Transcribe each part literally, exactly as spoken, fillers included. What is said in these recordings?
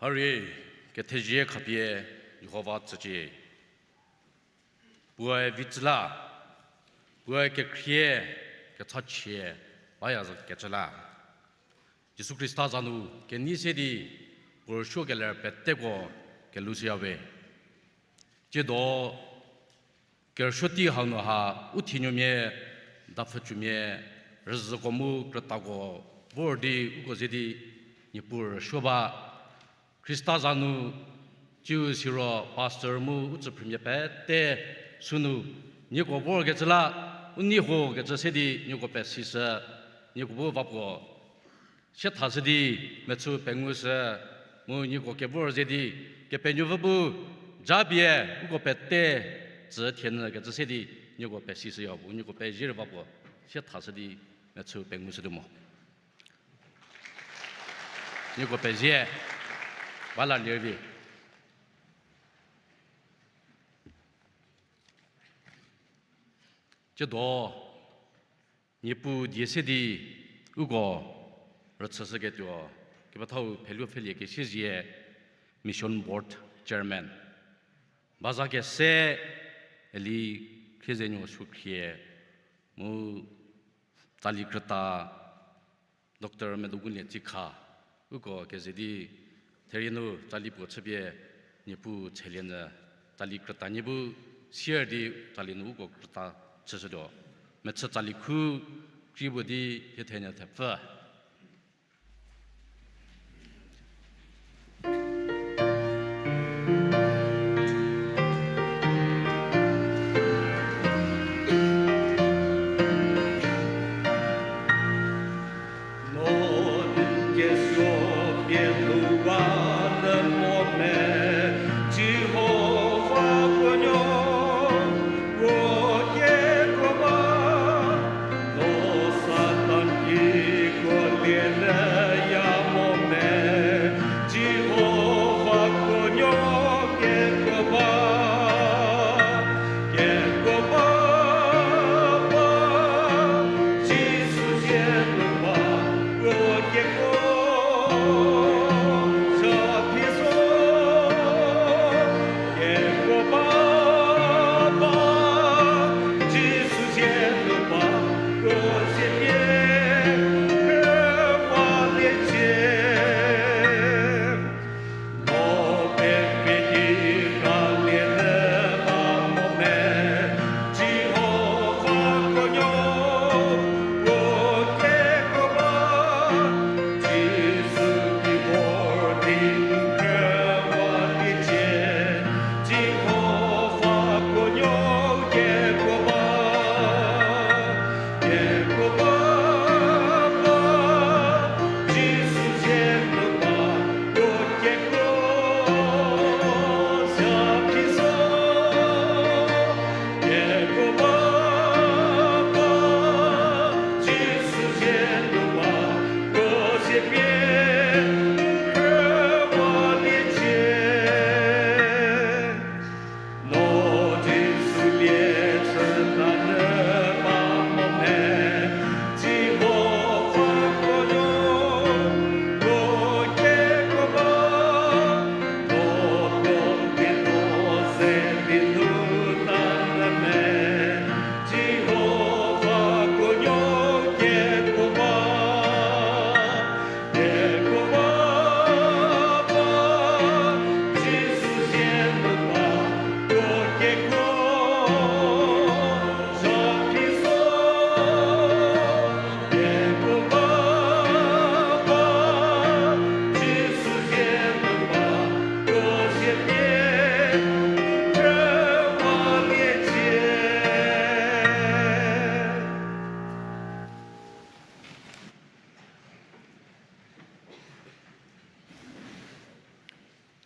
Hari, kethezie khapie Jihova tsücie. Puoe vitsüla, puoe kekhrie, kechachie, baya kecü la. Jisu Khrista za nu kenei se di puo rüsuokeler peteko kelushüya we. Tsiedo kerüsuo tei hau nu ha u thinuomia, dapfhücumia, rüzhüko mu krütako vor di uko ze di Niepuu rüsuo ba. Khrista za nu, tsiu siro pastor mu u tsüphrümia pete sünu, nieko vorkecü la, u nei hokecü se di nieko pesishü, nieko bu va puo sie thashü di, mechü pengushü, mu nieko kevor ze di, Kepenuopfü bu japie uko pete tsü thienyü kecü se di nieko pesishüya pu, nieko pezie rei va puo sie thashü di, mechü pengushütuo mo. Nieko pezie, ba la lie vi. Tsiedo, Niepuu die se di uko rüchüshüketuo, kepethau Pheluopfhelie Kesiezie, Mission Board Chairman. Baza kese Eli Khriezenuo Suokhrie, mu tsali krüta Doctor Medogunlie Tsikha, uko keze di therie nu tsali puo chüpie Niepuu tselie nyü, tsali krüta nie bu sier di tsali nu uko krüta chüshütuo. Mechü tsali khu kri puo di hie thenyü thepfü.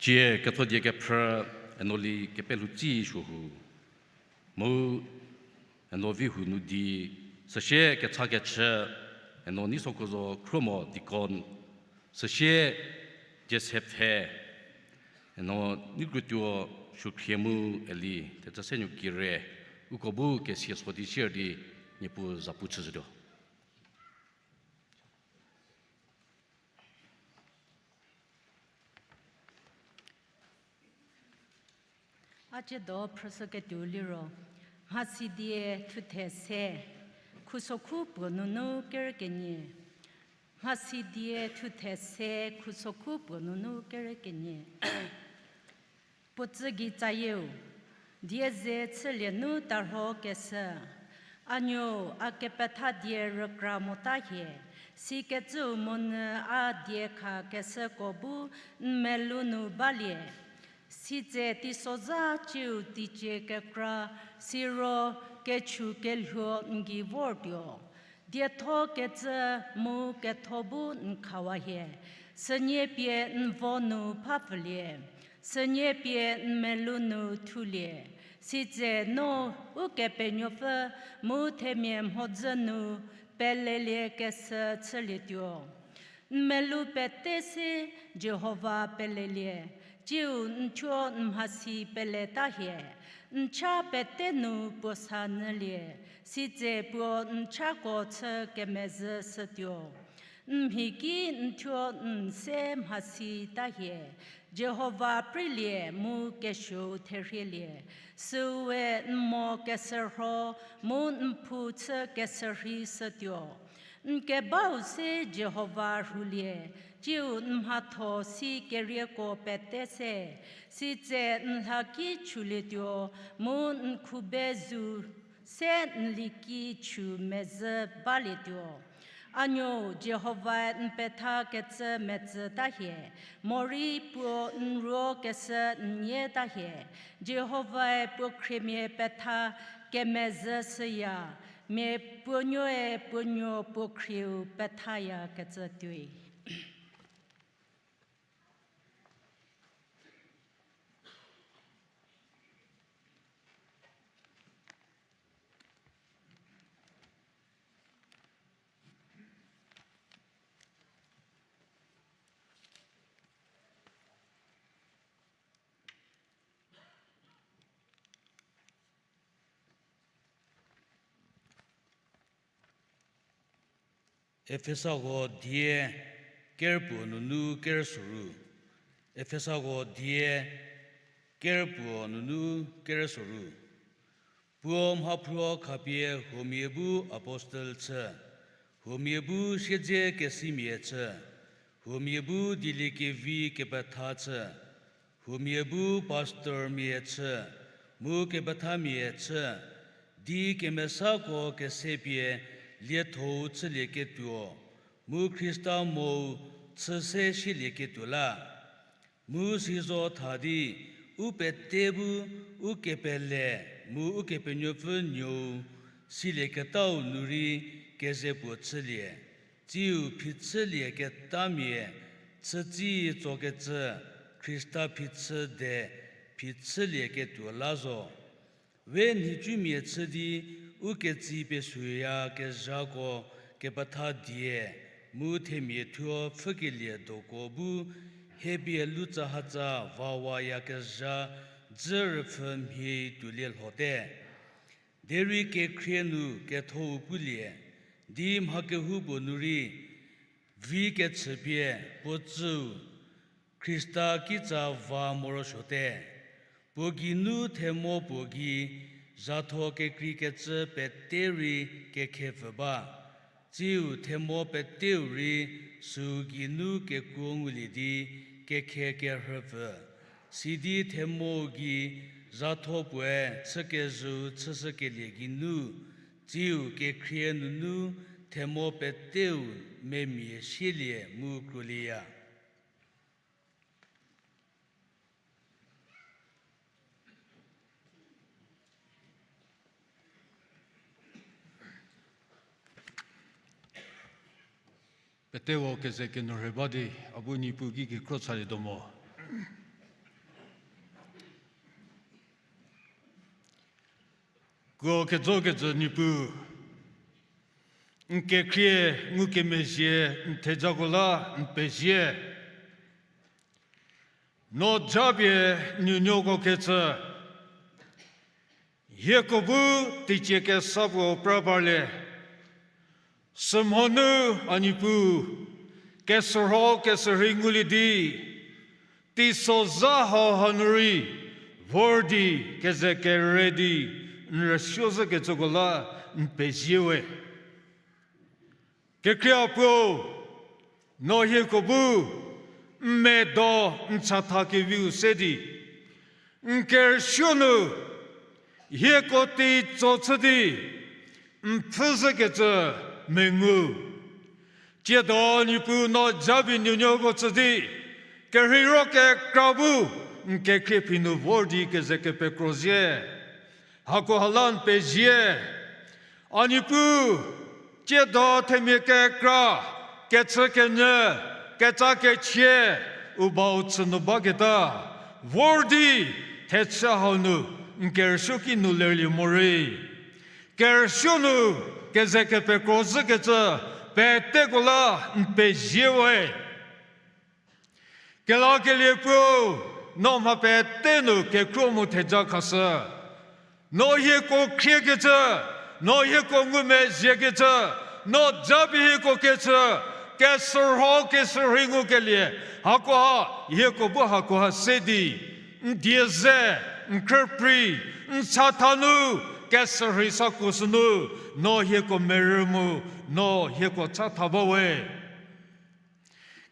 Tsie ketho die kephrü, eno li kepelhou tsi suo hu. Mu eno vi hu nu di, süsie kechakechü, eno Neisokhozo Khruomo deacon, süsie Joseph pfhe, eno Neikrutuo Suokhrie mu Eli Thetsüsenuo Kire, uko bu kesia so di sier di Niepuu zapu chüzhütuo. A ciedo phrüshüketuo liro, Mhasidie thuthe se, khusokhu puo nunu kerü kenie. Mhasidie thuthe se, khusokhu puo nunu kerü kenie. Puo tsü gei tsayieu, die ze chülie nu tarho keshü. A nuou, a kepetha die rükra mota hie, sikecüu monyü a die khakeshüko bu n melou nu balie. Sitse teisozha ciu teicie kekra, siro kechu kelhuo n gei vortuo. Dietho kecü mu ketho bu n khawa hie, sünie pie n vo nu phapfülie, sünie pie n melou nu thulie. Sitse no Ukepenuopfü mu themia mhodzü nu pelelie keshü chülietuo. N melou pete se Jihova pelelie, ciu n thuo n mhasi peleta hie. N cha pete nu puo sa nyülie, sitse puo n chako chü kemezhü shütuo. N mhi ki n thuo n se mhasita hie, Jihova preilie mu kesuou therhielie. Süue n mo keshürho mu n phou chü keshürhei shütuo. N kebau se Jihova rhulie, ciu n mhatho si kerieko pete se, sitse n lha ki chulietuo, mu n khube zu se n li ki chu mezhü balietuo. A nuou, Jihovae n petha kecü metsüta hie, morei puo n ruo keshü n nieta hie. Jihovae puo khriemia petha kemezhü shüya, mia puo nuoe puo nuo puo khrieu pethaya kecü tuoi. Efesako die kerpuo nunu kerüsoru. Efesako die kerpuo nunu kerüsoru. Puo mhaphruo khapie huomia bu apostel chü, huomia bu siedze kesimia chü, huomia bu dieliekevi kepetha chü, huomia bu pastormia chü, mu kepethamia chü, di kemesako kese pie liethou chülieketuo, mu Khrista mou chü se silieketuo la. Mu sizo tha di, u pete bu, ukepele, mu Ukepenuopfü nuou, silieketau nu rei keze puo chülie, tsiu phichülie ketamia, chütsi tsokecü, Khrista phichü de, phichülieketuo la zo. We nhicumia chü di, u ketsi pesuoyakezhako kepetha die, mu themia thuo pfhükelie doko bu, hiepie lutsahatsa vawayakezha dzü rüpfhü mhie tuolie lhote. Derei kekhrie nu kethou pulie, di mha kehoupuo nu rei, vi kechüpie puo tsüu, Khrista kitsa va morosuote. Puo geinu themo puo gei, zhatho kekreikecü pete rei kekhepfü ba. Tsiu themo peteu rei süu geinu kekuo ngulie di kekhe kerhüpfü. Sidi themou gei zhatho puoe chükezhüu chüshükelie geinu, tsiu kekhrie nunu themo peteu memia sielie mu krolieya. Peteko keze kenu rhe ba di, a bu Niepuu ki kekhro chalietuo mo. Kuo kejokecü Niepuu, n kekhrie ngukemezhie n thejako la n pezie. No japie nuonuoko kecü, hieko bu teicie kesa puo pra parlie. Sümhonu a Niepuu, keshürho keshürhei ngulie di, teisozha hau hanu rei, vor di keze kere di n rüsuo zhükecüko la n pezie we. Kekhrie Apuo, no hieko bu n medo n chatha keviu se di, n kerüsuo nu hieko teitso chü di n pfhü zhükecü mengu. Tsiedo Niepuu no japie nuonuoko tsü di, kerheiro kekra bu n kekhrie phi nu vor di keze kepekro zie. Hakoha la n pezie. A Niepuu, tsiedo themia kekra, kechükenyü, ketsakechie, u bau chü nu baketa, vor di thechü hau nu n kerüsuo ki nu lerlie morei, kerüsuo nu keze kepekro zhükecü peteko la n pezie we. Kelakelie Puo, no mha pete nu kekhruo mu theja khashü. No hieko khriekecü, no hieko ngumezhiekecü, no japie hieko kechü, kesürho kesürhei ngukelie, hakoha hieko bu hakoha se di n die ze, n khrüprei, n chatha nu kesürhei sa kuo sünu, no hieko merü mu, no hieko chatha ba we.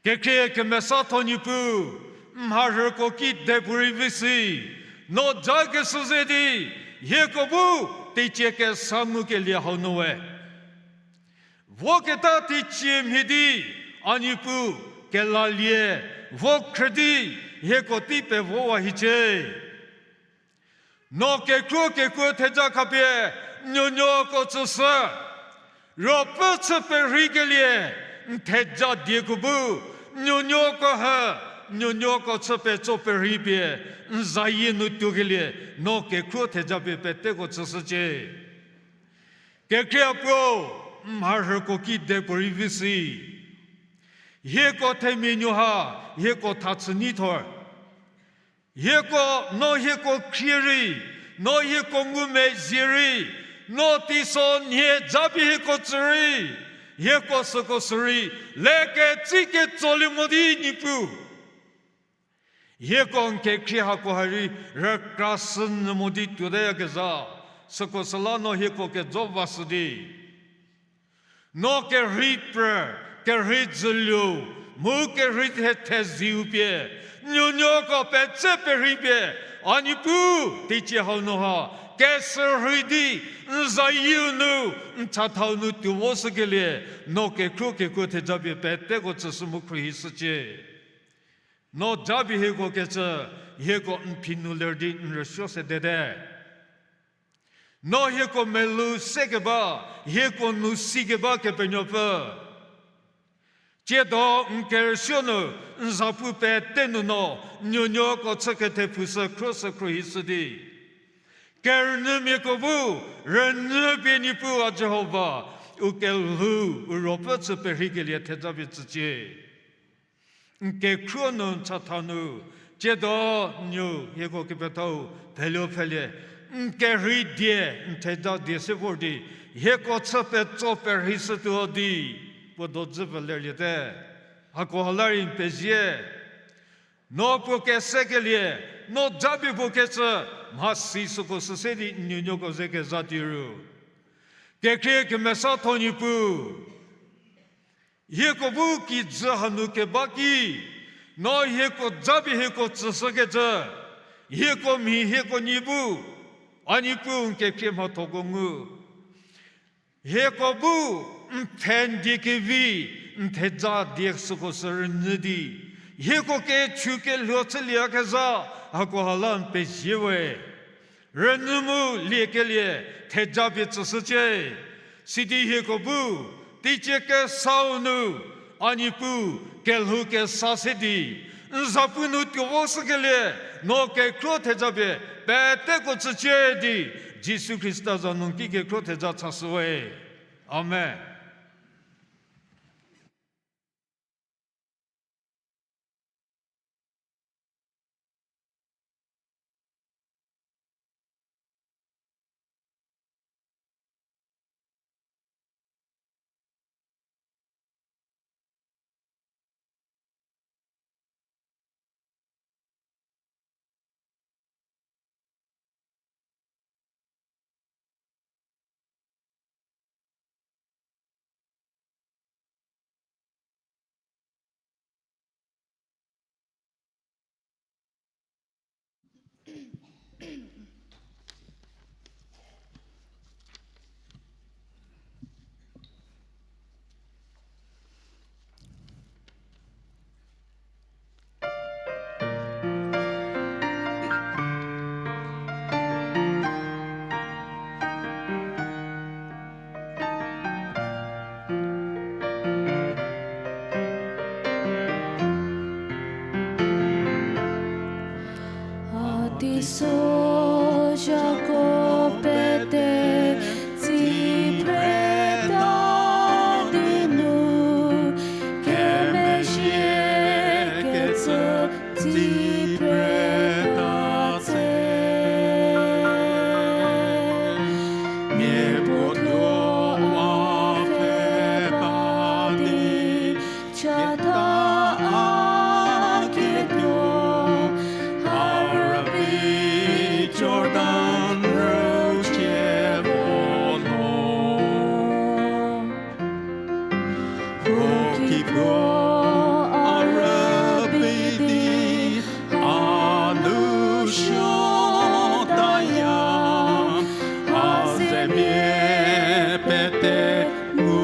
Kekhrie kemesatho Niepuu, n mharhüko ki de puorei vi si, no jakeshü ze di, hieko bu teicie kesa ngukelie hau nu we. Voketa teicie mhie di, a Niepuu, kelalie, vo khrü di, hieko tei pevowa hiecie. No kekhruo kekuo theja khapie, nuonuoko tsüshü. Ruopfü chü perheikelie, n theja dieko bu, nuonuoko hü, nuonuoko chü petso perhei pie, n zayie nu tuokelie, no kekhruo theja pie peteko tsüshücie. Kekhrie Apuo, n mharhüko ki de puorei vi si. Hieko themia nuo ha, hieko thachü nyi thor. Hieko, no hieko khrie rei, no hieko ngumezhie rei, no teiso nhie japie hieko tsü rei, hieko süko sürei, leketsi ketsolie mo di Niepuu. Hieko n kekhrie hako ha rei, rükra sü nyü mo di tuoteyakezha, süko süla no hieko kejo vashü di. No kerhei prü, kerhei dzüliu, mu kerhei the-, theziu pie, nuonuoko petse perhei pie, a Niepuu, teicie hau nu ha, kesürhei di, n zayieu nu, n chathau nu tuo voshükelie, no kekhruo kekuo theja pie peteko tsüshü mu khruohishücie. No japie hieko kecü, hieko n phi nu ler di n rüsuo sedete. No hieko melou sekeba, hieko nu sikeba Kepenuopfü. Tsiedo n kerüsuo nu, n zapu pete nu no, nuonuoko chü kethepfü sü khruohi sü khruohishü di. Kerünyümiako bu, rünyü pie Niepuu a Jihova, u kelhou, u ruopfü chü perheikelie theja pie tsücie. N kekhruo nu n chatha nu, tsiedo n nuo hieko kepethau pheluo phelie, n kerhei die, n theja die se vor di, hieko chü petso perheishütuo di, puo dodzü pfü lerliete. Hakoha la rei n pezie. No puo kesekelie, no japie puo kecü, mhasi süko sü se di n nuonuoko ze kezha tuo ru. Kekhrie kemesatho Niepuu. Hieko bu kijü hanu keba ki, no hieko japie hieko tsüshükecü, hieko mhi hieko nyi bu, a Niepuu n kekhrie mhathoko ngu. Hieko bu n pfhe n die kevi, n theja die süko sü rünyü di, hieko kechu kelhuo chülieyakezha, hakoha la n pezie we. Rünyü mu liekelie theja pie tsüshücie. Sidi hieko bu, teicie kesau nu, a Niepuu, kelhou kesa se di, n zapu nu tuo voshükelie, no kekhruo theja pie peteko tsücie di, Jisu Khrista za nu ki kekhruo theja chashü we. Amen. A teiso zhako pete tsi preta di nu, kemezhie kecü tsi preta tse. Miapuo thuo a pfhe ba di, chata a ketuo, a rübei Jordan rücie vo lo. Rüki puo a rübei di a nu suotaya, a zemia pete ngu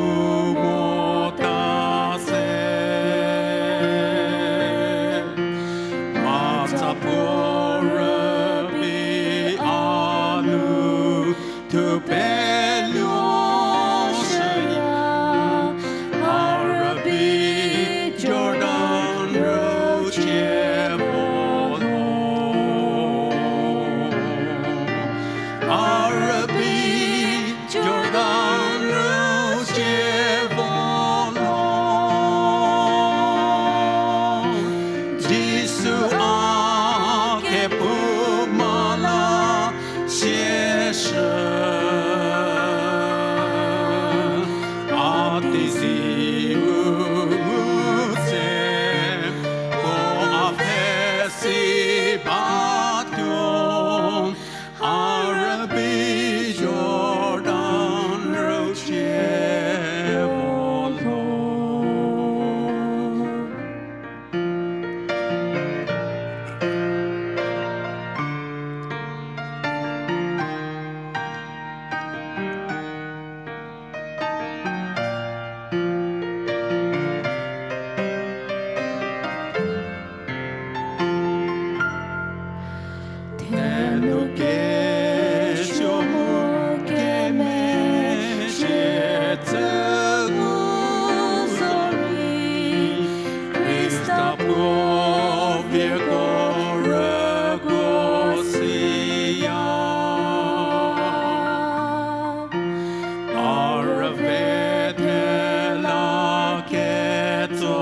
mota se. Matsa puo rübei a nu thupeluo shüya, a rübei Jordan rücie vo lo. A rübei Jordan rücie vo lo. Jisu a kephouma la sieshü, a teiziu ngu tse, puo a pfhe si batuo, a rübei Jordan rücie vo lo. Thenu kesuo mu kemezhie tsü ngu zorei, Khrista puo vieko rüguo siya. A rüve thela ketso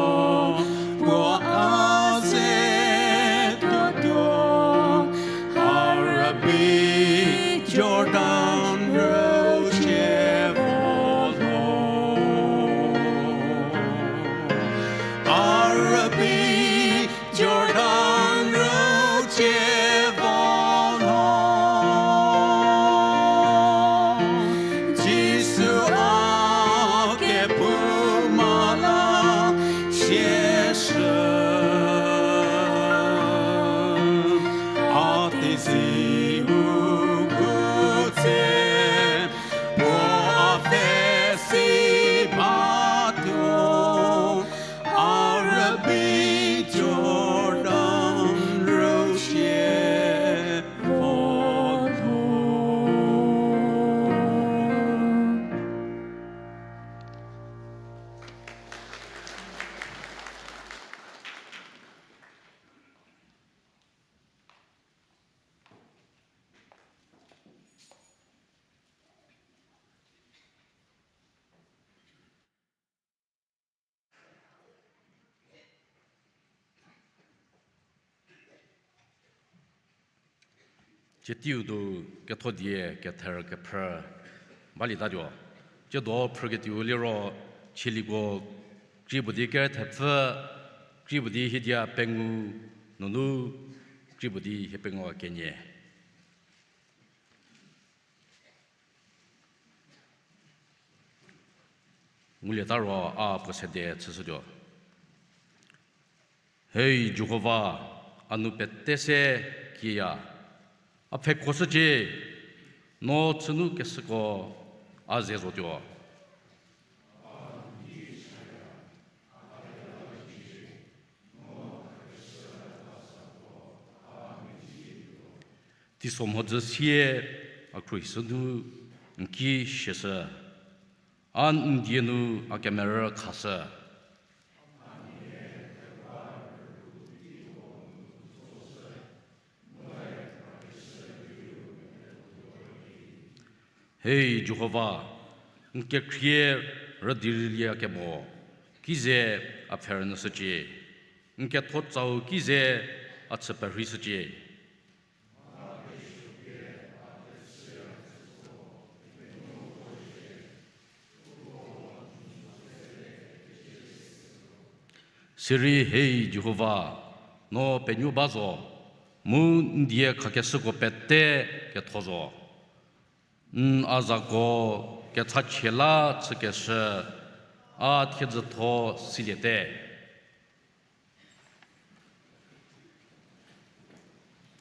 puo a ze tuotuo, a rübei Jordan rücie vo lo. A rübei Jordan rücie vo lo. Jisu a kephouma la sieshü, a teiziu ngu tse, puo a pfhe si batuo, a rübei Jordan rücie vo lo. Cietiu do ketho die kether kephrü balietatuo. Tsiedo phrüketuou liro, chieliko krei puo di kerethepfü, krei puo di hiedia pengou, nunu krei puo di hie pengou kenie. Ngulieta ro a puo sede chüshütuo. Hei Jihova, a nou pete se kieya, A pfhekhoshücie, no chünu keshüko a ze zotuo. Teiso mhodzü sie a khruohishü nu n ki siashü, a n die nu a kemerü khashü. Hei Jihova, n kekhrie rüdi rülieyakemo ki ze a pfhe rünyüshücie, n ketho tsau ki ze a chü perheishücie. Sirei hei Jihova, no penuo ba zo, mu n die khakeshüko pete ketho zo. N a zako kechachie la chükeshü a thiedzütho siliete.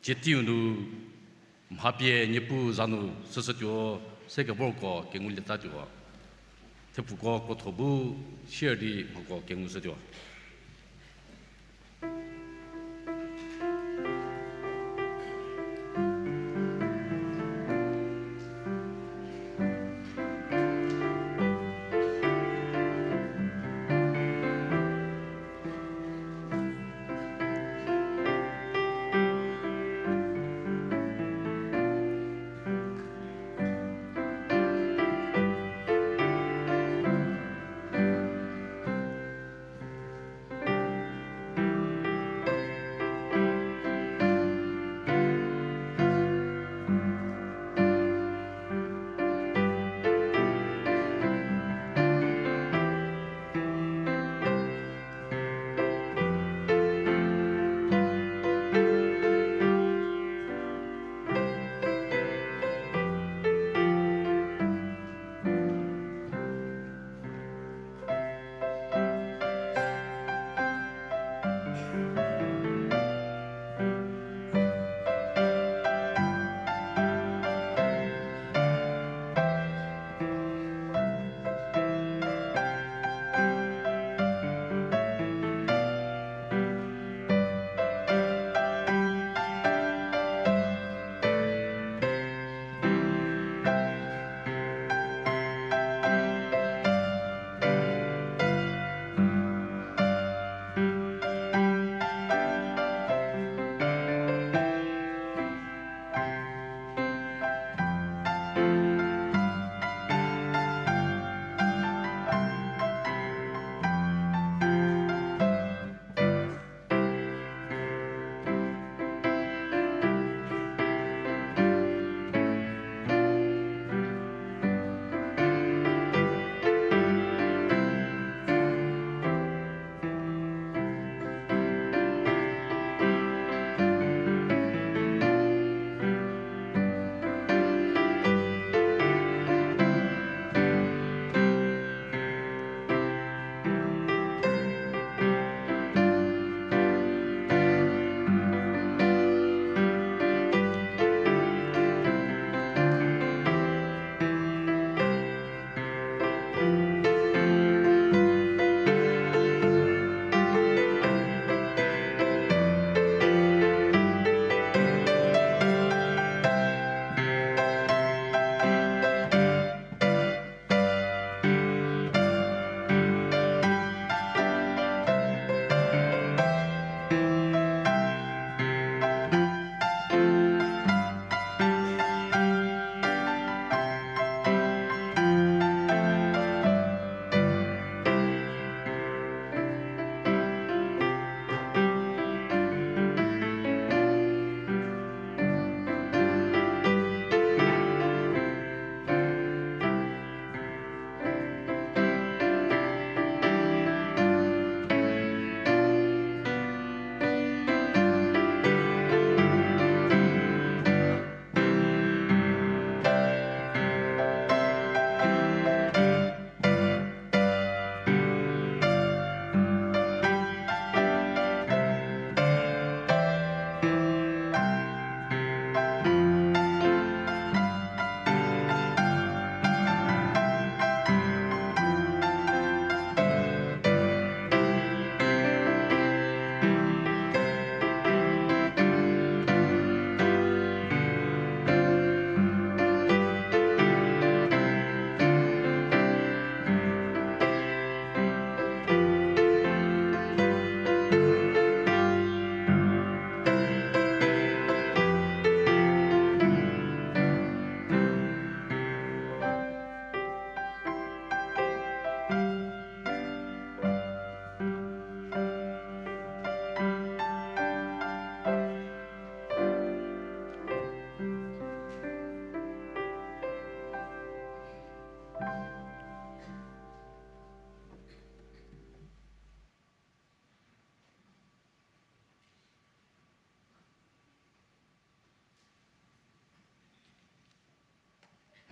Tsie teiu nu mha pie Niepuu za nu süshütuo, se kevorko kengulietatuo. Thepfuko krotho bu sier di mhako kengushütuo.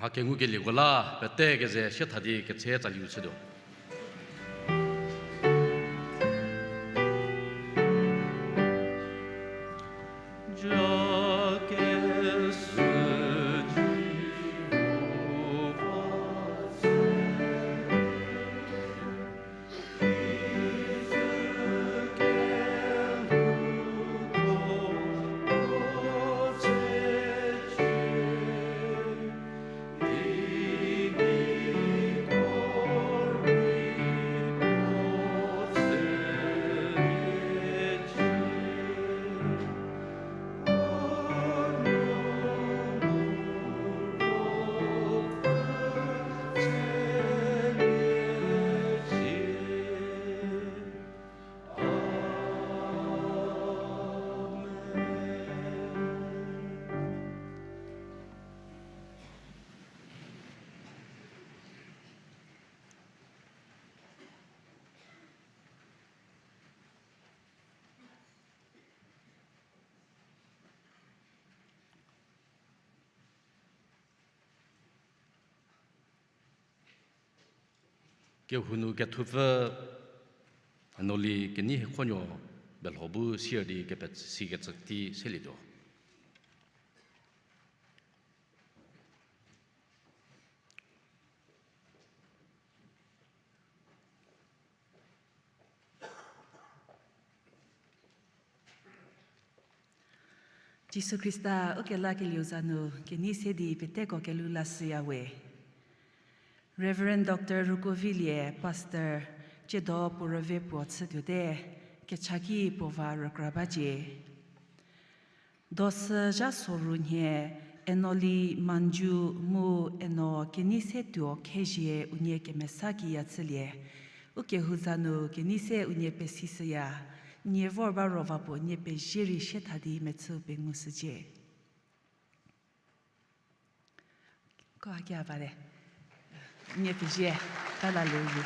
A kengukelieko la pete keze sie tha di ketse tsaliu chütuo. Kehou nu kethupfü Enoli Kenei Hiekhonuo belho bu sier di kepesi kecü tei selietuo. Jisu Khrista ukelakelieu za nu kenei se di peteko kelhou lashüya we. Reverend Doctor Rukovilie, Pastor, tsiedo puo rüve puo chütuote, kechaki puo va rükra bacie. Dosü zha soru nhie, Enoli Manju mu Eno Kenei se tuo khezie unie kemesa kiya chülie. Ukehou za nu kenei se unie pesishüya, nie vor ba ro va puo nie pezie rei sie tha di mechü pengushücie. Ko hakia bate. Nie pezie, ta la leu.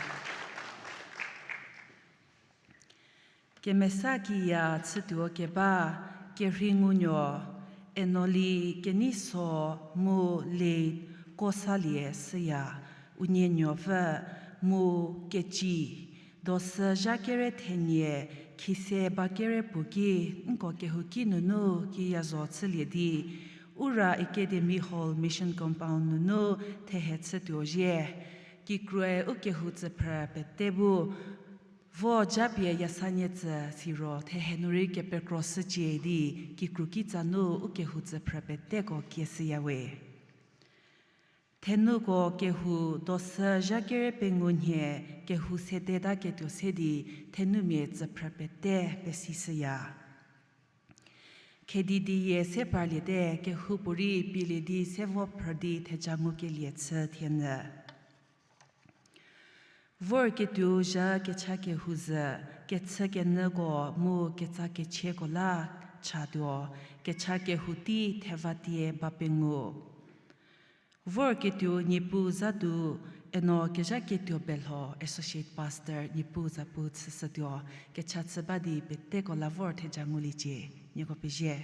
Kemesa kiya chütuo keba, kerhei ngunuo, Enoli Keneiso mu late Kosalie süya, unie nuopfü mu keci, dosü zha kere thenie, khise ba kere puo ki, nko kehouki nunu kiya zo chülie di, Ura Academy Hall Mission Compound nunu thehe chütuo zhie. Kikroe ukehou tsüphrü pete bu, vo japie yasanie tsü siro thehe nu rei kepekro shücie di, kikru kitsa nu ukehou tsüphrü peteko kieshüya we. Thenuko kehou dosü zha kere pengou nhie kehou sedeta ketuo se di thenumia tsüphrü pete pesishüya. Khedi di yie se parliete kehoupuorei pielie di se vo phrü di theja ngukelie chü thienyü. Vorketuo zha kecha kehou zhü, kechükenyüko mu ketsa kechieko la chatuo, kecha kehou tei theva tie ba pengou. Vorketuo Niepuu zha du, Eno Kezhaketuo Belho, Associate Pastor, Niepuu zapu chüshütuo, kecha chü ba di peteko la vor theja nguliecie, nieko pezie.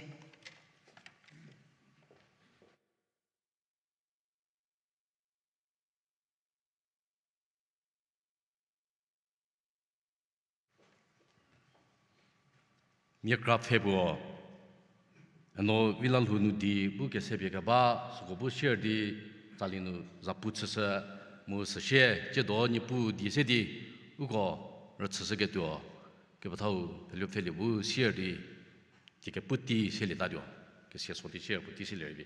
Mia kra pfhe puo, Eno Vilalhou nu di bu kesepie keba, süko bu share di tsali nu zapu chüshü mu süsie, tsiedo Niepuu die se di, uko rüchüshüketuo, kepethau phelupfhelie bu share di, tie kepu tei selietatuo, kesia so di share puo tei selie rei vi.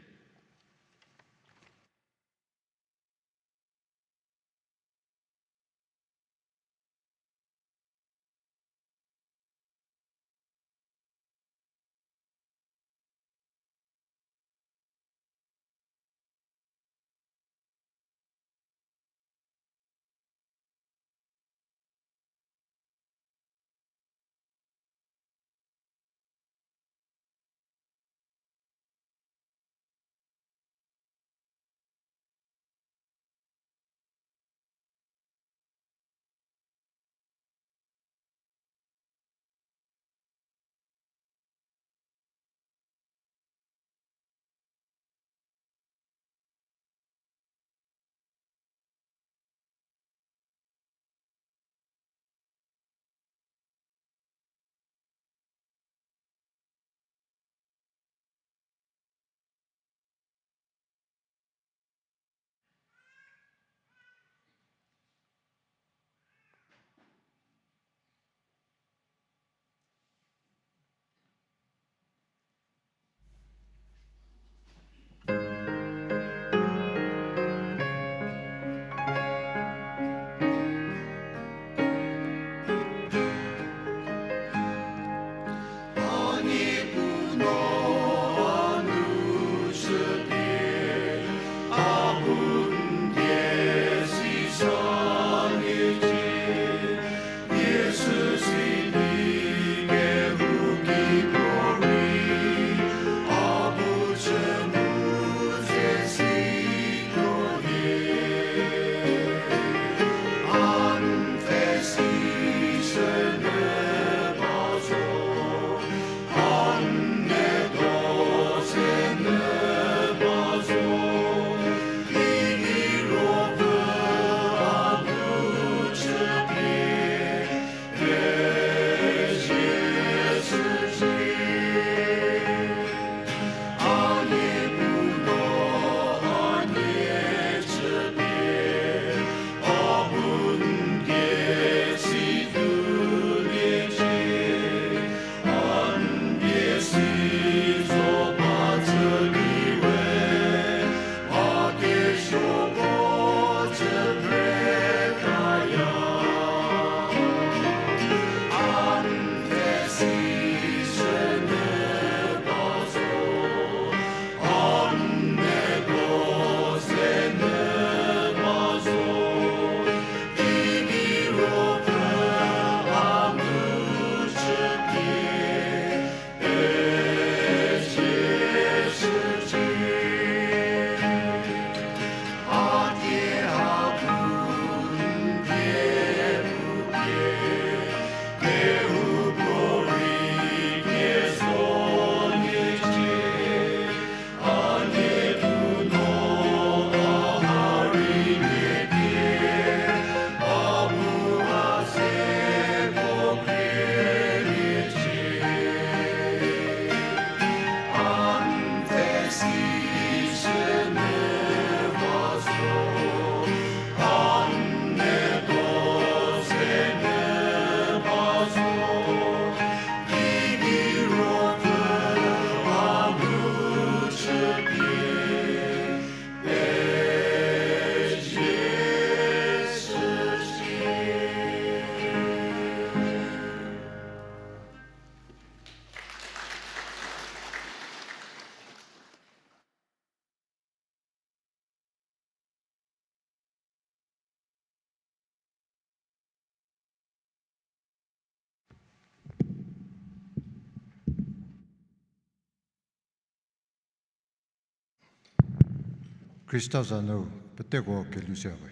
Khrista za nu peteko kelhou se we.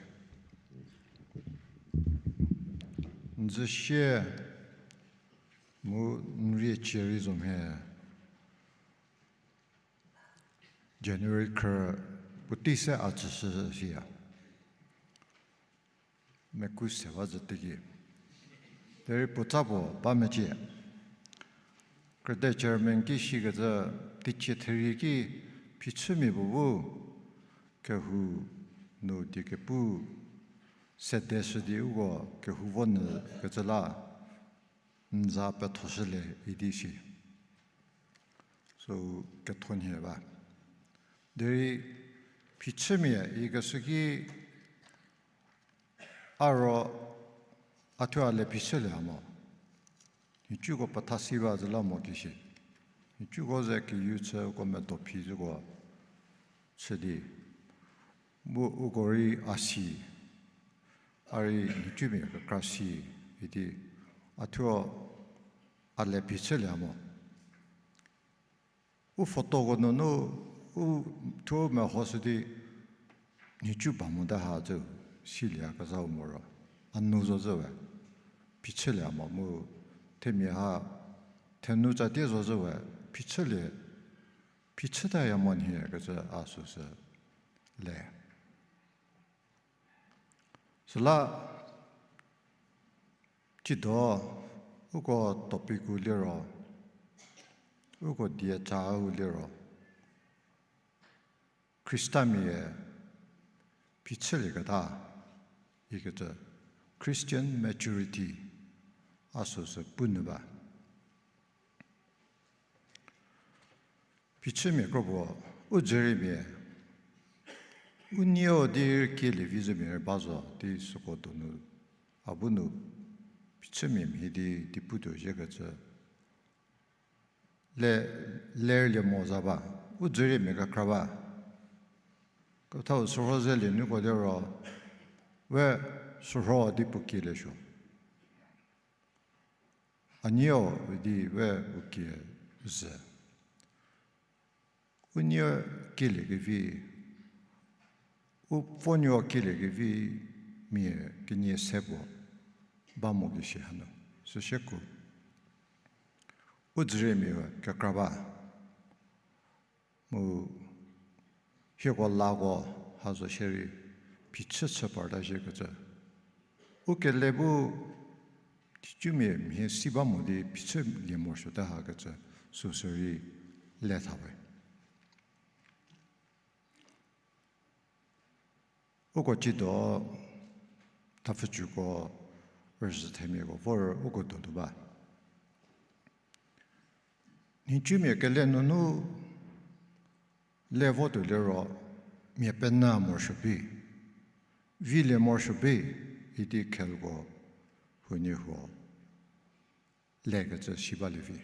N zü sie mu n rie cie rei zo mhie. January khrü puotei se a tsüshü siya. Meku se ba zhü teki. Derei puotsa puo ba mecie. Krüte chairman ki shikecü teicie therie ki phichümia puo bu kehou nu die kepu sede shü di uko kehou vo nyü kecü la n za pethoshülie idi si. So, ketho nhie ba. Derei phichümia ikeshü ki a ro a thuo a le phichülie a mo. Nhicuko petha si ba zü la mo kishi. Nhicuko ze keyu chü uko medo phi züko chü di. Mu uko rei a si. A rei nhicumia kekra si idi. A thuo a le phichülie a mo. U photoko nunu u thuo mehoshü di nhicu ba mota ha zü silie a kezhau moro. A nu zo zü we phichülie a mo mu themia ha thenu tsatie zo zü we phichülie, phichütaya mo nhie kecü a süsü le. Süla, cido, uko topic-u liro, uko die cau liro, Khristamia phichülieketa, ikecü Christian maturity, a süsü pu nyü ba. Phichümia kro puo, u dzüriemia, u nieo di rei kielie vi zümia rei ba zo di süko donu, a bu nu phichümia mhie di di putuo ziekecü le, lerlie mo za ba, u dzüriemia kekra ba. Kethau sürho zelie nuko liro, we sürho di puo kielie suo. A nieo di we u kie zhü. U nieo kielie kevi, u pfuonuo kielie kevi mia kenie se puo ba mo kishi hanu. Süsieku u dzüriemia kekra ba. Mu hieko lako ha zo shierei phichü chü parta ziekecü. U kele bu thicumia mhie si ba mo di phichülie morosuote hakecü süsü rei le tha we. Uko cido thapfücuko rüzhü themiako vor uko donu ba. Nhicumia kele nunu le votuo liro mia pena morosuo bi, vilie morosuo bi idi khelko huoniehuo lekecü si balie vi.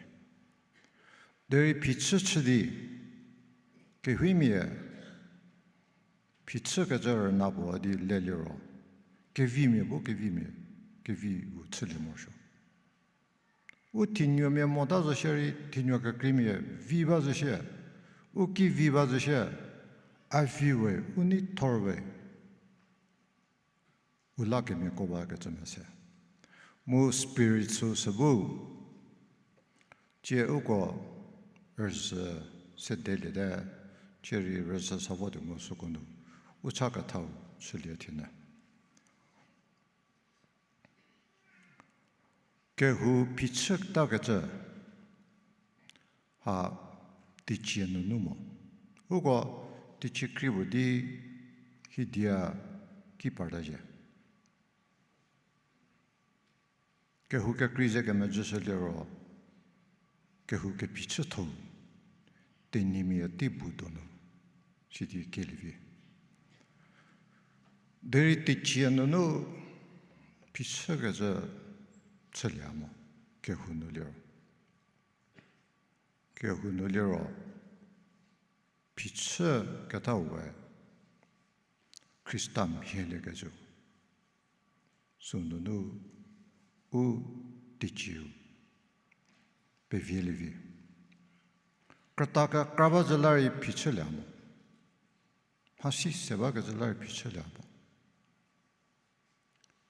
Derei phichü chü di, kehuomia, phichükecü rüna puo di le liro, kevimia bu kevimia, keviu chülie morosuo. U thinuomia mota zo shierei, thinuo kekreimia vi ba zo shie, u ki vi ba zo shie, a vi we, u nei thor we. U la kemiako bakecü mese. Mu spirit süsü bu, cie uko rüzhü sedeliete, cie rei rüzhü sa votuo mu süko nu, u cha kethau chülie thinyü. Kehou phichütakecü ha teicie nunu mo. Uko teicie kri puo di hidia ki parta zhie. Kehou kekrei ze kemejüshü liro, kehou kephichütho, tenyimia tei bu donu, sidi kielie vi. Derei teicie nunu phichükecü chülie mo, kehou nu liro. Kehou nu liro, phichüketau we Khrista mhieliekecü. Sünunu u teicieu pevielie vi. Krüta kekra ba zü la rei phichülie mo. Mhasi se bakecü la rei phichülie ba.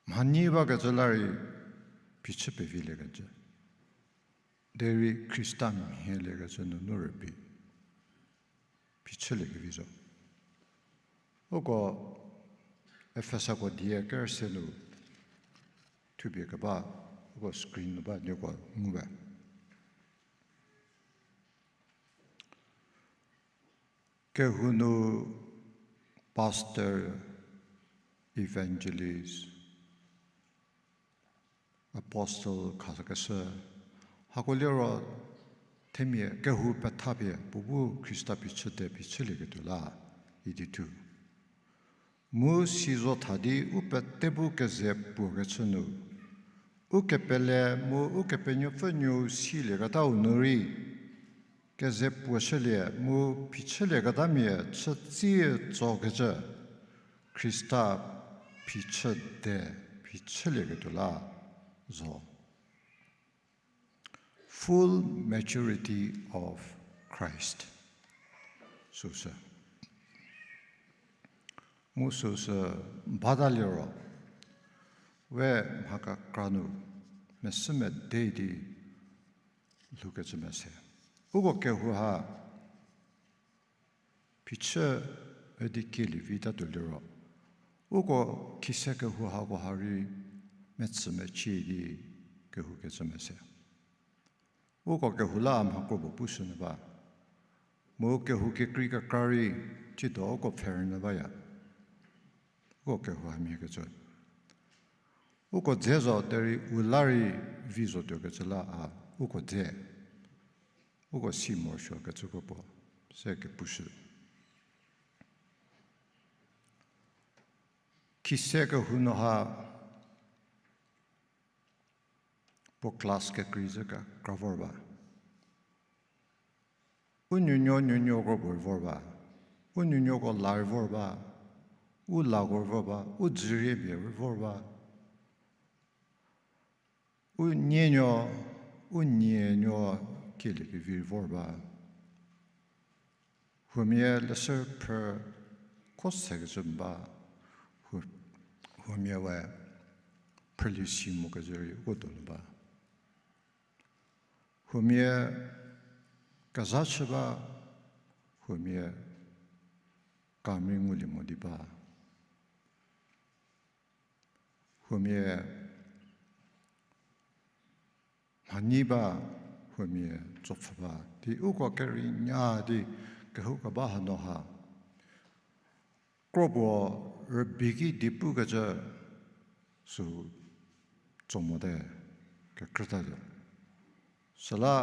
Mhanyi bakecü la rei phichü pevilie kecü. Derei Khrista mhielie kecü nunu rübei phichülie kevi zo. Uko Efesako die kerüse nu thupie keba, uko screen nu ba nieko ngu ba. Kehou nu pastor, evangelist, apostle khakeshü, hako liro themia kehou pethapie puo bu Khrista phichüte phichülieketuo la idi thu. Mu si zo tha di u pete bu keze puokecü nu, ukepele mu Ukepenuopfü nuou silieketau nu rei, keze puo chülie mu phichülieketamia chütsi tsokecü, Khrista phichüte phichülieketuo la zo. Full maturity of Christ. Süsü. Mu süsü bata liro, we mha kekra nu mesü mede di lhoukecü mese. Uko kehou ha phichü üdi kielie vi tatuo liro, uko khise kehou hako ha rei metsü mecie di kehoukecü mese. Uko kehou la mha kro puo pushü nyü ba. Mu kehou kekrei kekra rei ciedo uko pfhe rünyü baya. Uko kehou hamhiekecü, uko dze zo derei u la rei vi zotuokecü la a, uko dze, uko si morosuokecü kro puo se kepushü. Khise kehou nu ha puo class kekrei zhü kekra vor ba. U nuonuo nuonuoko puo rei vor ba. U nuonuoko la rei vor ba. U lako rei vor ba. U dzüriemia rei vor ba. U nienuo, u nienuo kieliekevi rei vor ba. Huomia leshü phrü kho sekecü ba, hu-, huomia we phrülie si mokecü rei uko donu ba. Huomia kezha chü ba, huomia kamia ngulie mo di ba. Huomia mhanyi ba, huomia tsopfü ba di uko kerei nya di kehoukeba hanu ha kro puo rübei ki di pukecü sü tso mote, kekrüta di. Süla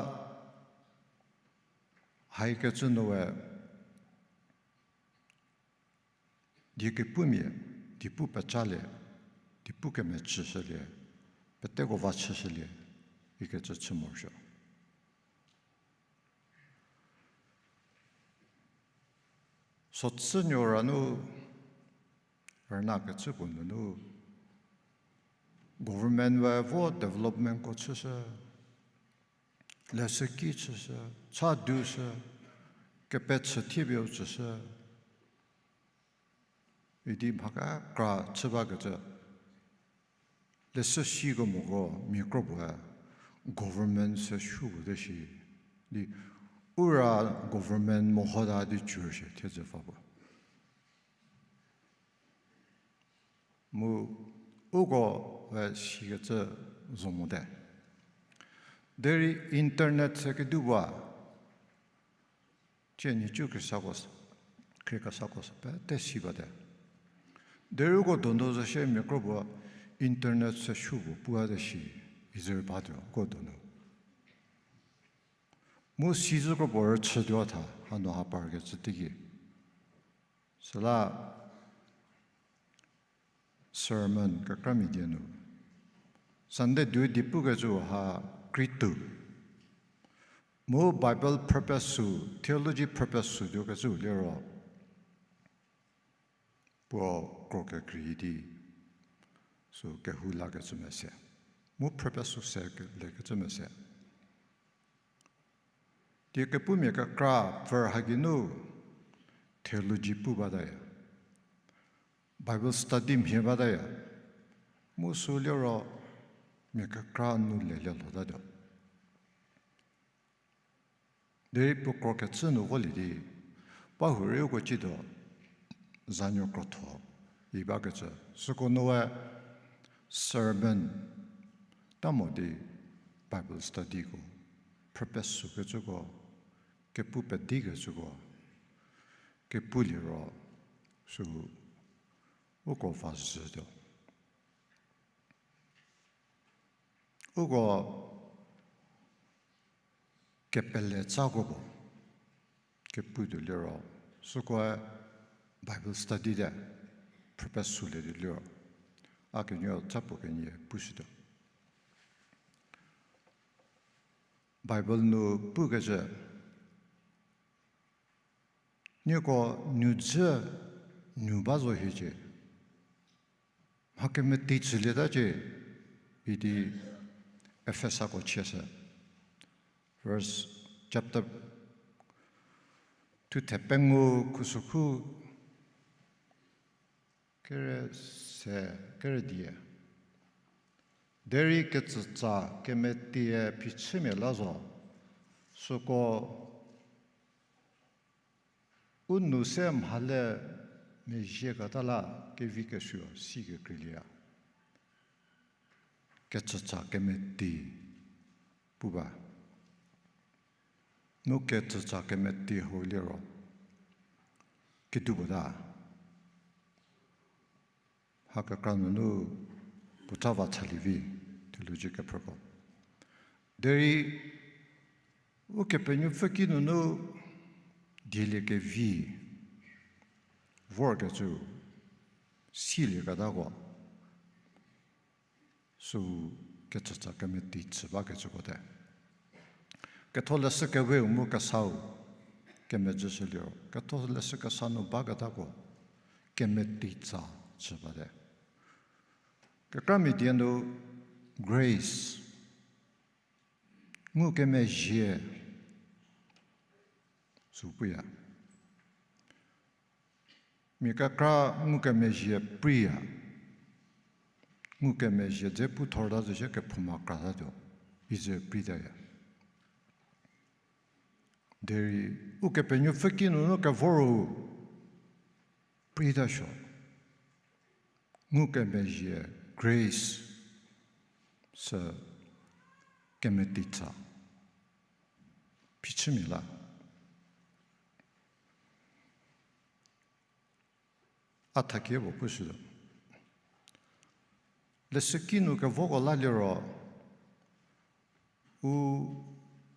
haikecü nu we die kepumia, die pu pecalie, die pu kemechüshülie, peteko va chüshülie ikecü chü morosuo. Sochünuo ra nu rüna kecü puo nunu government we vo developmentko chüshü, leshüki chüshü, cha dushü, kepechü thiepieu tsüshü idi mha kekra chü bakecü. Leshü sikemoko mia kro puoe government se supuo te shi di, u ra government mehota di cü shie thiedzü va puo. Mu uko we sikecü zo mote. Derei internet se kedipuo a, cie nhicu khriesako s-, khriekesako sü pete si bate. Derei uko donu zo shie mia kro puo internet se supuo puo te shi, izü rei batuo uko donu. Mu sizü kro puo rüchütuo tha hanu ha parkecü teiki. Süla sermon kekramia die nu Sunday du di pukecü ha krituo. Mu Bible purpose sü, theology purpose sü tuokecü liro puo kro kekrei di sü kehou lakecü mese. Mu purpose sü se ke-, lekecü mese. Die kepumia kekra pfür ha geinu theology pu bataya. Bible study mhie bataya. Mu sü liro mia kekra nu lelie lhotatuo. Derei puo krokecü nu volie di, ba hurei uko cituo, zanuo krotho, i bakecü, süko noe sermon, ta mo di Bible studyko, purpose sükecüko, kepu pedikecüko, kepu liro, sü uko va zhütuo. Uko kepele tsako puo kepu tuo liro, sükoe Bible study te purpose sülie tuo liro, a kenuo cha puo kenie pushütuo. Bible nu pukecü, nieko nujü nu ba zo hiecie, mha kemeti chülietacie, idi Efesako chieshü. Verse chapter thuthe pengou khusükhu kere se, kere die. Derei kecütsa kemetie phichümia la zo, süko u nou se mhale mezhieketa la kevi kesuo si kekreilieya. Kecütsa kemeti pu ba. Mu kecütsa kemeti hau liro kedipuo ta. Ha kekra nunu puo cha va chalie vi, theology kephrüko. Derei Ukepenuopfü ki nunu dieliekevi vorkecü silieketako, sü kecütsa kemeti chü bakecüko te. Ketholeshü keweu mu kesau kemezhüshü liro, ketholeshü kesa nu baketako kemeti tsa chü bate. Kekramia die nu grace, ngukemezhie, sü puya. Mia kekra ngukemezhie preiya. Ngukemezhie dze pu thorta zo shie kephouma kratatuo, izü preitaya. Derei Ukepenuopfü ki nunu kevor ro preitasuo. Ngukemezhie, grace, sü kemeti tsa phichümia la. A thakie puo pushütuo. Leshüki nu kevoko la liro, u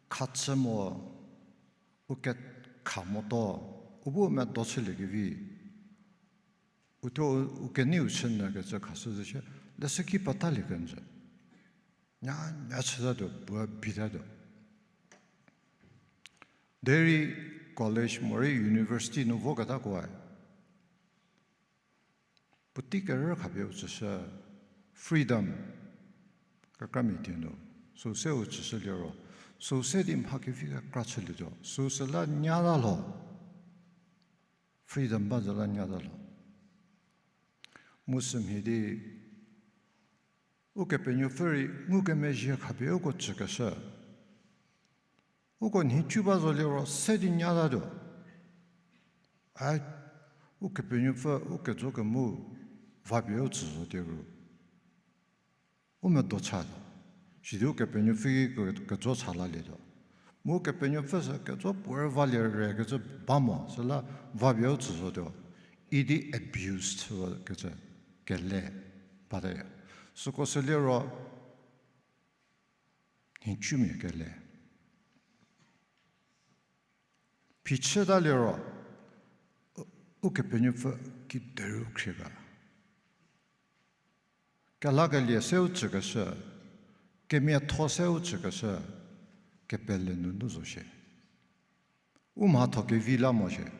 khachü mo, u kekha moto, u bu medo chüliekevi, u thuo u keneiu chünyükecü khashü zo shie, leshüki petalie kenjü. Nya, nya chütatuo, puo bitatuo. Derei college morei university nu voketakoe puotei kerü khapie u tsüshü, freedom, kekramia die nu, süu se u tsüshü liro, süu se di mha kevi kekra chülietuo, süu süla nyata lho, freedom ba züla nyata lho. Mu sümhie di, Ukepenuopfü rei ngukemezhie khapie uko tsükeshü, uko nhicu ba zo liro se di nyatatuo. A, Ukepenuopfü u kejo kemu vapie u tsü zo di ru, u medo chatuo. Sidi Ukepenuopfü ki ke-, kejo cha lalietuo. Mu Ukepenuopfü sü kejo puorei valie rekecü ba mo, süla vapie u tsü zotuo. Idi abuse chüwakecü kele bataya. Süko sü liro nhicumia kele. Phichüta liro, u-, Ukepenuopfü kideru khrie ga. Kelakelie se u tsükeshü, kemiatho se u tsükeshü, kepele nunu zo shie. U mhatho kevi la mo shie.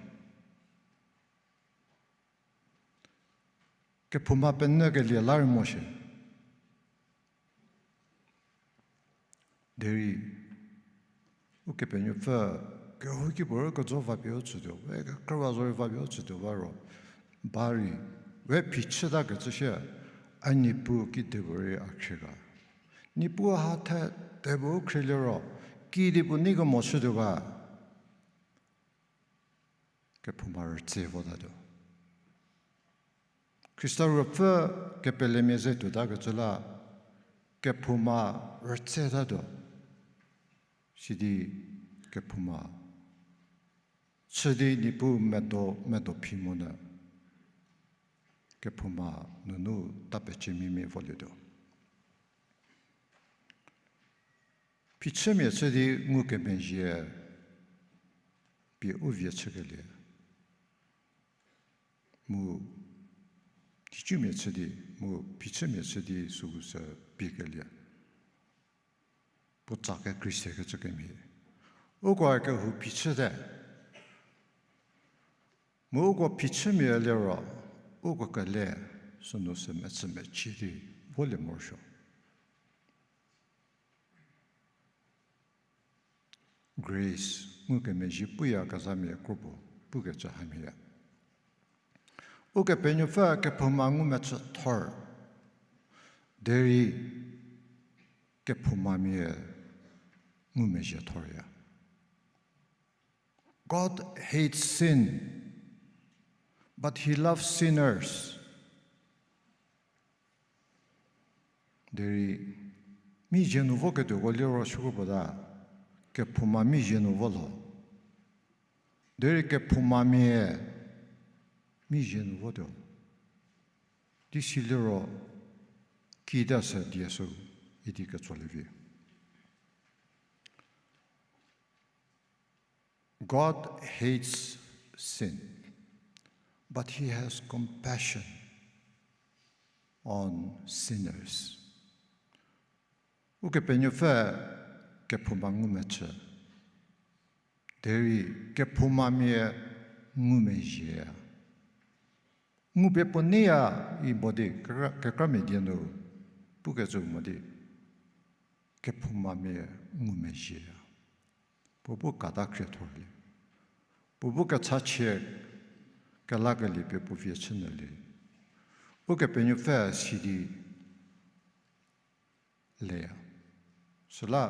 Kephouma penyükelie la rei mo shie. Derei, Ukepenuopfü, kehouki puorei kejo vapie u tsütuo, e kekrüwa zorei vapie u tsütuo ba ro, ba rei, We phichütakecü shie, a Niepuu kidipuorei a khrie ga. Niepuu ha the dipuo khrie liro, kidipuo nei kemo chütuo ga. Kephouma rütse votatuo. Khrista ruopfü kepelemia ze tuotakecü la, kephouma rütsetatuo. Sidi kephouma chü di Niepuu medo, medo phi monyü, kephouma nunu tapecü mimia volietuo. Phichümia chü di ngukemezhie pie u vie chükelie. Mu thicumia chü di, mu phichümia chü di süu sü piekelie. Puotsa kekreisekecü kemhie. Uko kehou phichüte. Mu uko phichümia liro, uko kele sünu sü mechü mechie di volie morosuo. Grace, ngukemezhie puyakezhamia kro puo pukecü hamhie. Ukepenuopfü kephouma ngumechü thor, derei kephoumamia ngumezhie thorya. God hates sin, but he loves sinners. Derei mi zie nu voketuoko liro shükro puo ta, kephouma mi zie nu vo lho. Derei kephoumamia mi zie nu votuo. Di siliro kita sü die sü idi ketsolie vi. God hates sin, but he has compassion on sinners. Ukepenuopfü kephouma ngumechü, derei kephoumamia ngumezhieya. Ngupie puo neiya i mo di kekra-, kekramia die nu pukecü mo di, kephoumamia ngumezhieya. Puo bu kata khriethorlie. Puo bu kechachie kelakelie pie puo vie chünyülie. Ukepenuopfü sidi leya. Süla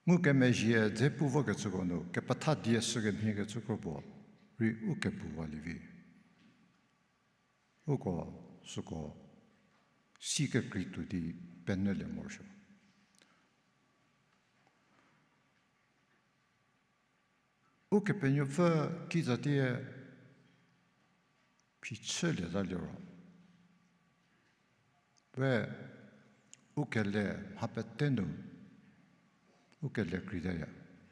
ngukemezhie dze pu vokecüko nu kepetha die sükemhiekecü kro puo rei u kepuwalie vi. Uko süko si kekrei tuo di penyülie morosuo. Ukepenuopfü kizatie phichülieta liro, we u kele mha pete nu u kele kreitaya.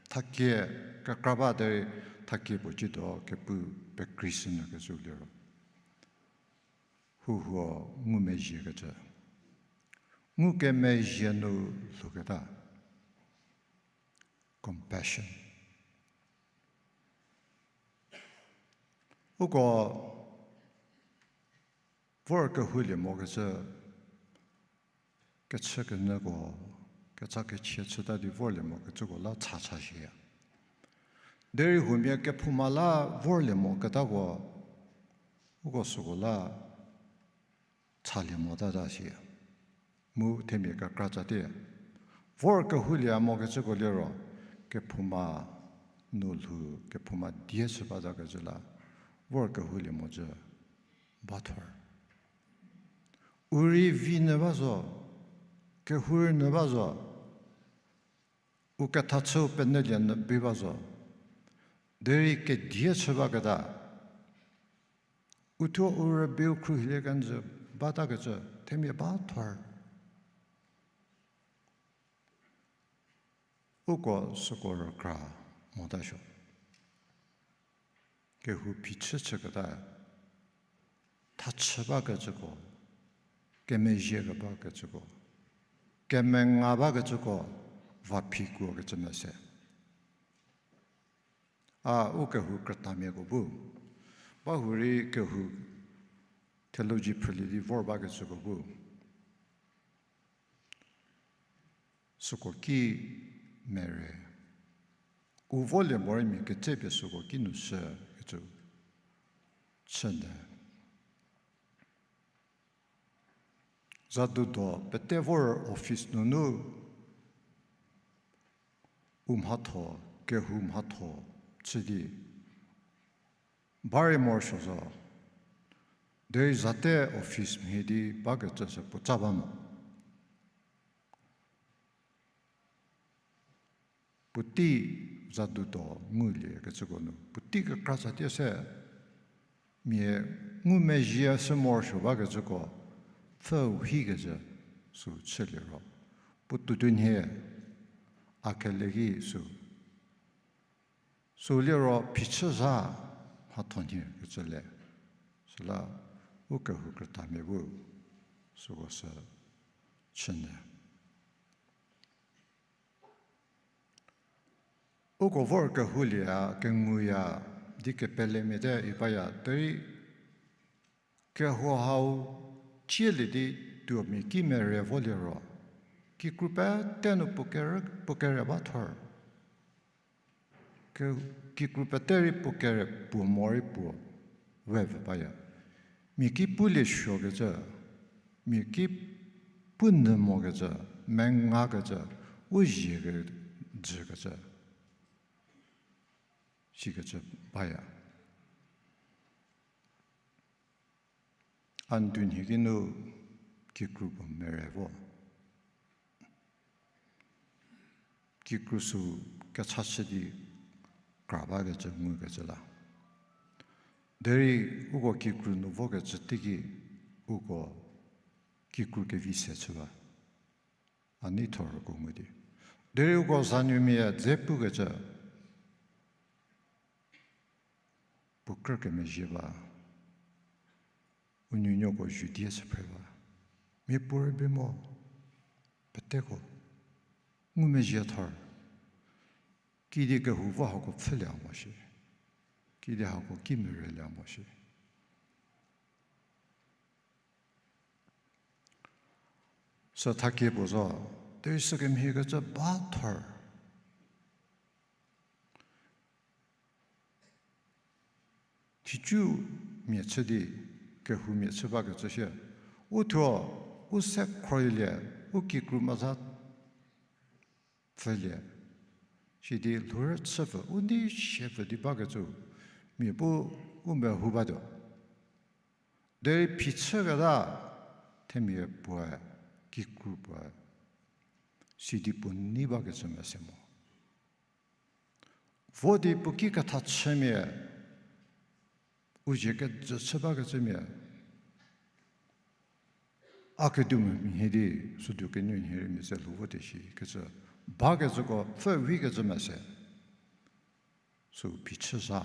Thakie kekra ba derei thakie puo ciedo kepu pekrei shünyükecü liro, huhuo ngumezhiekecü. Ngukemezhie nu lhouketa. Compassion. Uko vor kehoulie mokecü, kechükenyüko, kecha kechie chüta di vorlie mokecüko la chacha shie. Derei huomia kephouma la vorlie moketako, uko süko la chalie motata shie. Mu themia kekra tsatie, vor kehoulie mokecüko liro, kephouma nu lhou, kephouma die chü batakecü la, vor kehoulie mocü bathor. U rei vi nyü ba zo, kehour nyü ba zo, u kethachüu penyülie nyü bi ba zo, derei kedie chü baketa, uthuo u rübei u khruohilie kenjü batakecü themia bathor. Uko süko rükra motasuo. Kehou phichü chüketa, thachü bakecüko, kemezhie kebakecüko, kemenga bakecüko, va phikuokecü mese. A u kehou krütamiako bu, bahurei kehou theology phrülie di vor bakecüko bu, süko ki mere. U volie morei mia ketsepie süko ki nu shükecü. chünyü. Zadudo pete vor office nunu u mhatho, kehou mhatho chü di ba rei morosuo zo. Derei zate office mhie di bakecü sü puo ca ba mo. Puotei zadudo nguliekecüko nu puotei kekra tsatie se, mia ngumezhie sü morosuo bakecüko pfhüu hikecü sü chüliro, puo tuotuonhie a kele ki sü, sü liro phichü zha mhathonhie kecü le. Süla u kehou krütamia bu süko sü chünyü. Uko vor kehoulie a, kenguya di kepelemia te i baya, derei kehou hau cielie di tuomia kimere vo liro, kikru pete nu puo kere, puo kere ba thor. Ke-, kikru pete rei puo kere puo morei puo we vü baya. Mia ki pulie suokecü, mia ki pu nyü mokecü, mengakecü, u zie kejükecü, sikecü baya. A ndunhie ki nu kikru puo mere vo. Kikru sü kechachü di kra bakecü ngukecü la. Derei uko kikru nu vokecü teiki uko kikru kevi se chü ba. A nei thor ko ngu di. Derei uko zanuomia dze pukecü puo krü kemezhie ba, u nuonuoko zhü die chü phre ba. Miapuorei bi mo, peteko ngumezhie thor. Kidi kehou vo hako pfhülie mo shi. Kidi hako kimerelie mo shi. Sü thakie puo zo, derei sükemhiekecü ba thor. Thicü mia chü di, kehoumia chü bakecü shie. U thuo, u se khroilie, u kikru meza pfhülie. Sidi lhourü chüpfü, u nei siepfü di bakecü, mia bu u mehou batuo. Derei phichüketa, themia puoe, kikru puoe, sidi puo nei bakecü mese mo. Vo di puo ki ketha chümia, u zie kejü chü bakecümia, a kedu mhie di, südu kenu nhie rei mia se lhou vo di shi kecü, bakecüko pfhü vikecü mese, sü phichü zha.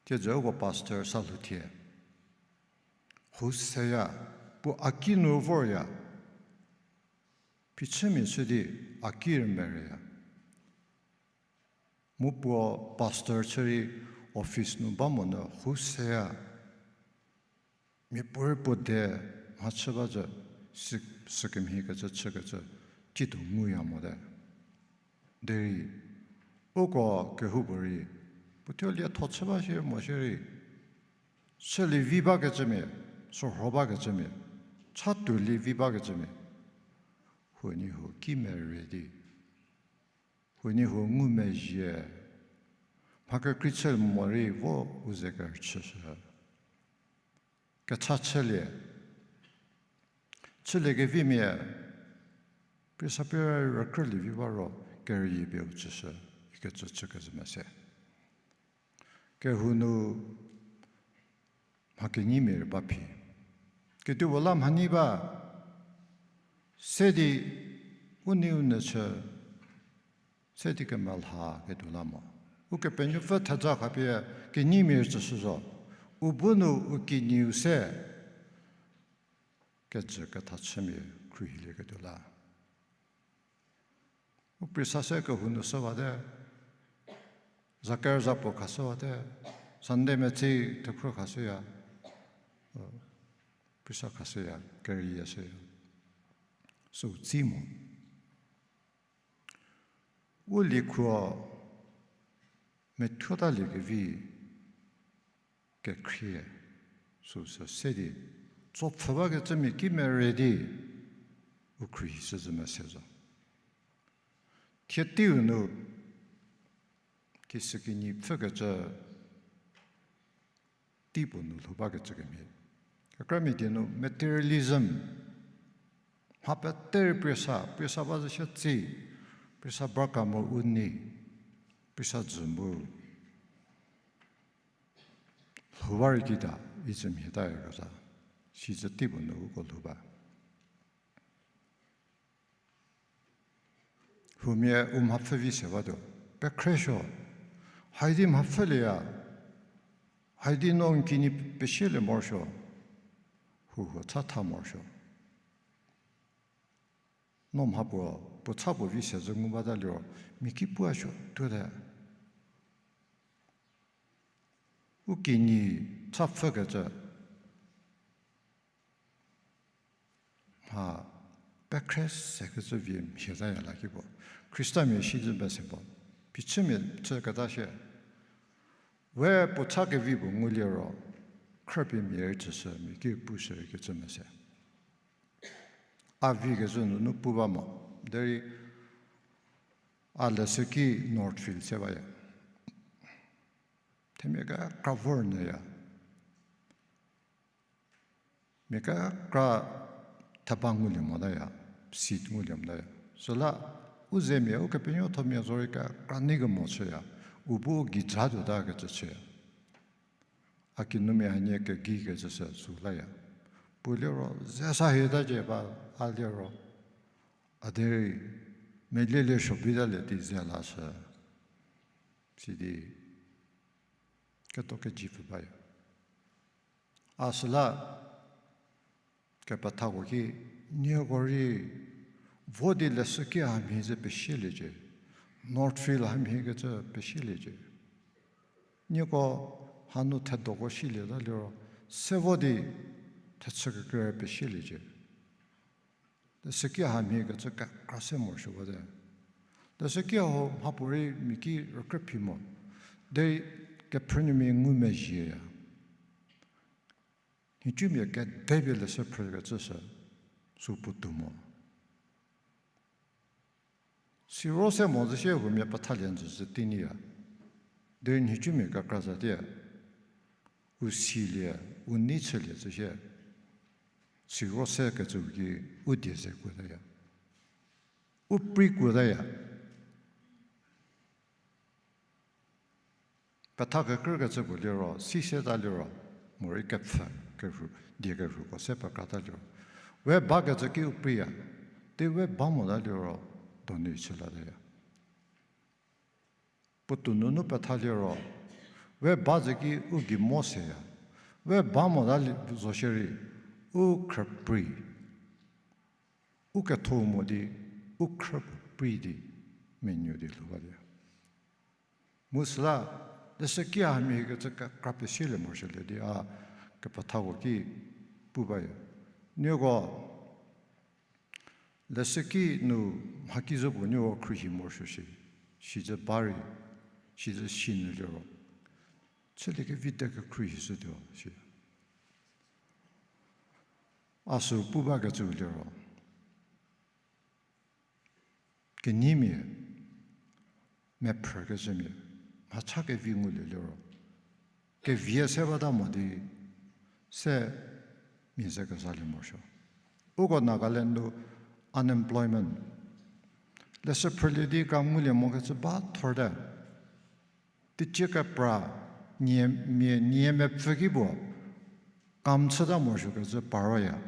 Thiedzü uko pastor sa lhou thie, hou seya, puo a ki nu vorya, phichümia chü di a ki rümereya. Mu puo pastor chü rei office nu ba monyü hou seya, miapuorei puo de mhachü ba zü, sü, sükemhiekecü chükecü, tsituo nguya mote. Derei, uko kehoupuorei, puo thuo lietho chü ba shie mo shierei, chülie vi bakecümia, sorho bakecümia, chatuolie vi bakecümia, huoniehuo kimere di, huoniehuo ngumezhie, mha kekrei chü morei vo u ze kerüchüshü. Kecha chülie, chüliekevimia, pie sapie rükrülie vi ba ro, kerüyie pie u chüshü, ikecü chükezhü mese. Kehou nu mha kenyimia rei ba phi. Kedipuo la mhanyi ba, se di u nei u nyü chü, se di kemelha ketuo la mo. Ukepenuopfü theja khapie kenyimia rei tsüshü zo. U bu nu u kinyiu se, kejü ketha chümia khruohilieketuo la. U prisa se kehou nu shüwate, zaker zapuo khashüwate, Sunday metsei thekhro khashüya, prisa khashüya, kerüyie shüya. Süu tsi mo. U liekhuo methuotaliekevi, kekhrie, süsü se di, tsopfhü bakecümia ki mere di, u khruohi shüzhü mese zo. Thie teiu nu, kisükinyi pfhükecü, tei puo nu lhou bakecü kemhie. Kekramia die nu materialism. Mha pete rei presa, presa ba zü shie tsi, presa ba ka mo u nei, presa dzü mu lhou ba rei kita, icü mhie ta kezha, sizü tei puo nu uko lhou ba. Huomia u mhapfhü vi se batuo, pekhresuo, haidi mhapfhülieya, haidi no n kinyi pesielie morosuo, huhuo cha tha morosuo. No mha puo, puo cha puo vi se zü ngu bata liro, mia ki puoa suo tuote. U kinyi cha pfhükecü, mha pekhre sekecü vie mhie taya la ki puo. Khristamia sizü mese puo. Phichümia chüketa shie. We puo cha kevi puo ngulie ro, khrüpie mia rei tsüshü, mia ki pushü rei kecü mese. A vi kezhü nunu pu ba mo, derei a leshüki Northfield se baya. Themia kekra vor nyüya. Mia kekra theba ngulie motaya, seat ngulie motaya. Süla u zemia, Ukepenuopfü thomia zorei kekra nei kemo chüya, u bu geiza tuota kecü chüya. A kinumia hanie kegei kecü sü sü laya. Puo liro, ze sa hietacie ba, a liro, a derei, melielie suo bitalie di ze lashü. Sidi, ketuo keji pfü baya. A süla, kepethako ki, nieko rei, vo di leshüki hamhie ze pesieliecie, Northfield hamhie kecü pesieliecie. Nieko hanu thedoko silieta liro, se vo di thechü kekre pesieliecie. Leshüki hamhie kecü kekra se morosuo bate. Leshüki hau mhapuorei mia ki rükrü phi mo. Derei kephrünuomia ngumezhieya. Nhicumia kedepie leshü phrükecü sü, sü puotou mo. Siro se mo zü sie huomia pethalie njü zü tei nyiya. Derei nhicumia kekra za tia. U silie, u nei chülie zü sie. Siro se kecü ki u die ze kuotaya. U prei kuotaya. Petha kekrükecü puo liro, si seta liro, morei kepfhü, kerhu, die kerhuko se pekrata liro. We bakecü ki u preiya, di we ba mota liro, donu chülataya. Puotou nunu petha liro, we ba zü ki u gei mo seya. We ba mota li zo shierei, u khrüprei. U ketho mo di, u khrüprei di, menuo di lhou balie. Mu süla, leshüki hamhie kecü kekra pesielie morosuolie di a kepethako ki pu bayo. Nieko, leshüki nu mhaki zo puo nieko khruohi morosuo shi, sizü ba rei, sizü si nu liro. Chülie kevi de kekhruohishütuo shi. A sü pu bakecü liro. Kenyimia, mephrükecümia, mhacha kevi ngulie liro. Kevie se bata mo di, se mia ze kezalie morosuo. Uko Nagaland nu unemployment. Leshü phrülie di ka ngulie mokecü ba thorte. Teicie kepra, nie, mia, nie mepfü ki puo, kam chüta morosuokecü paroya.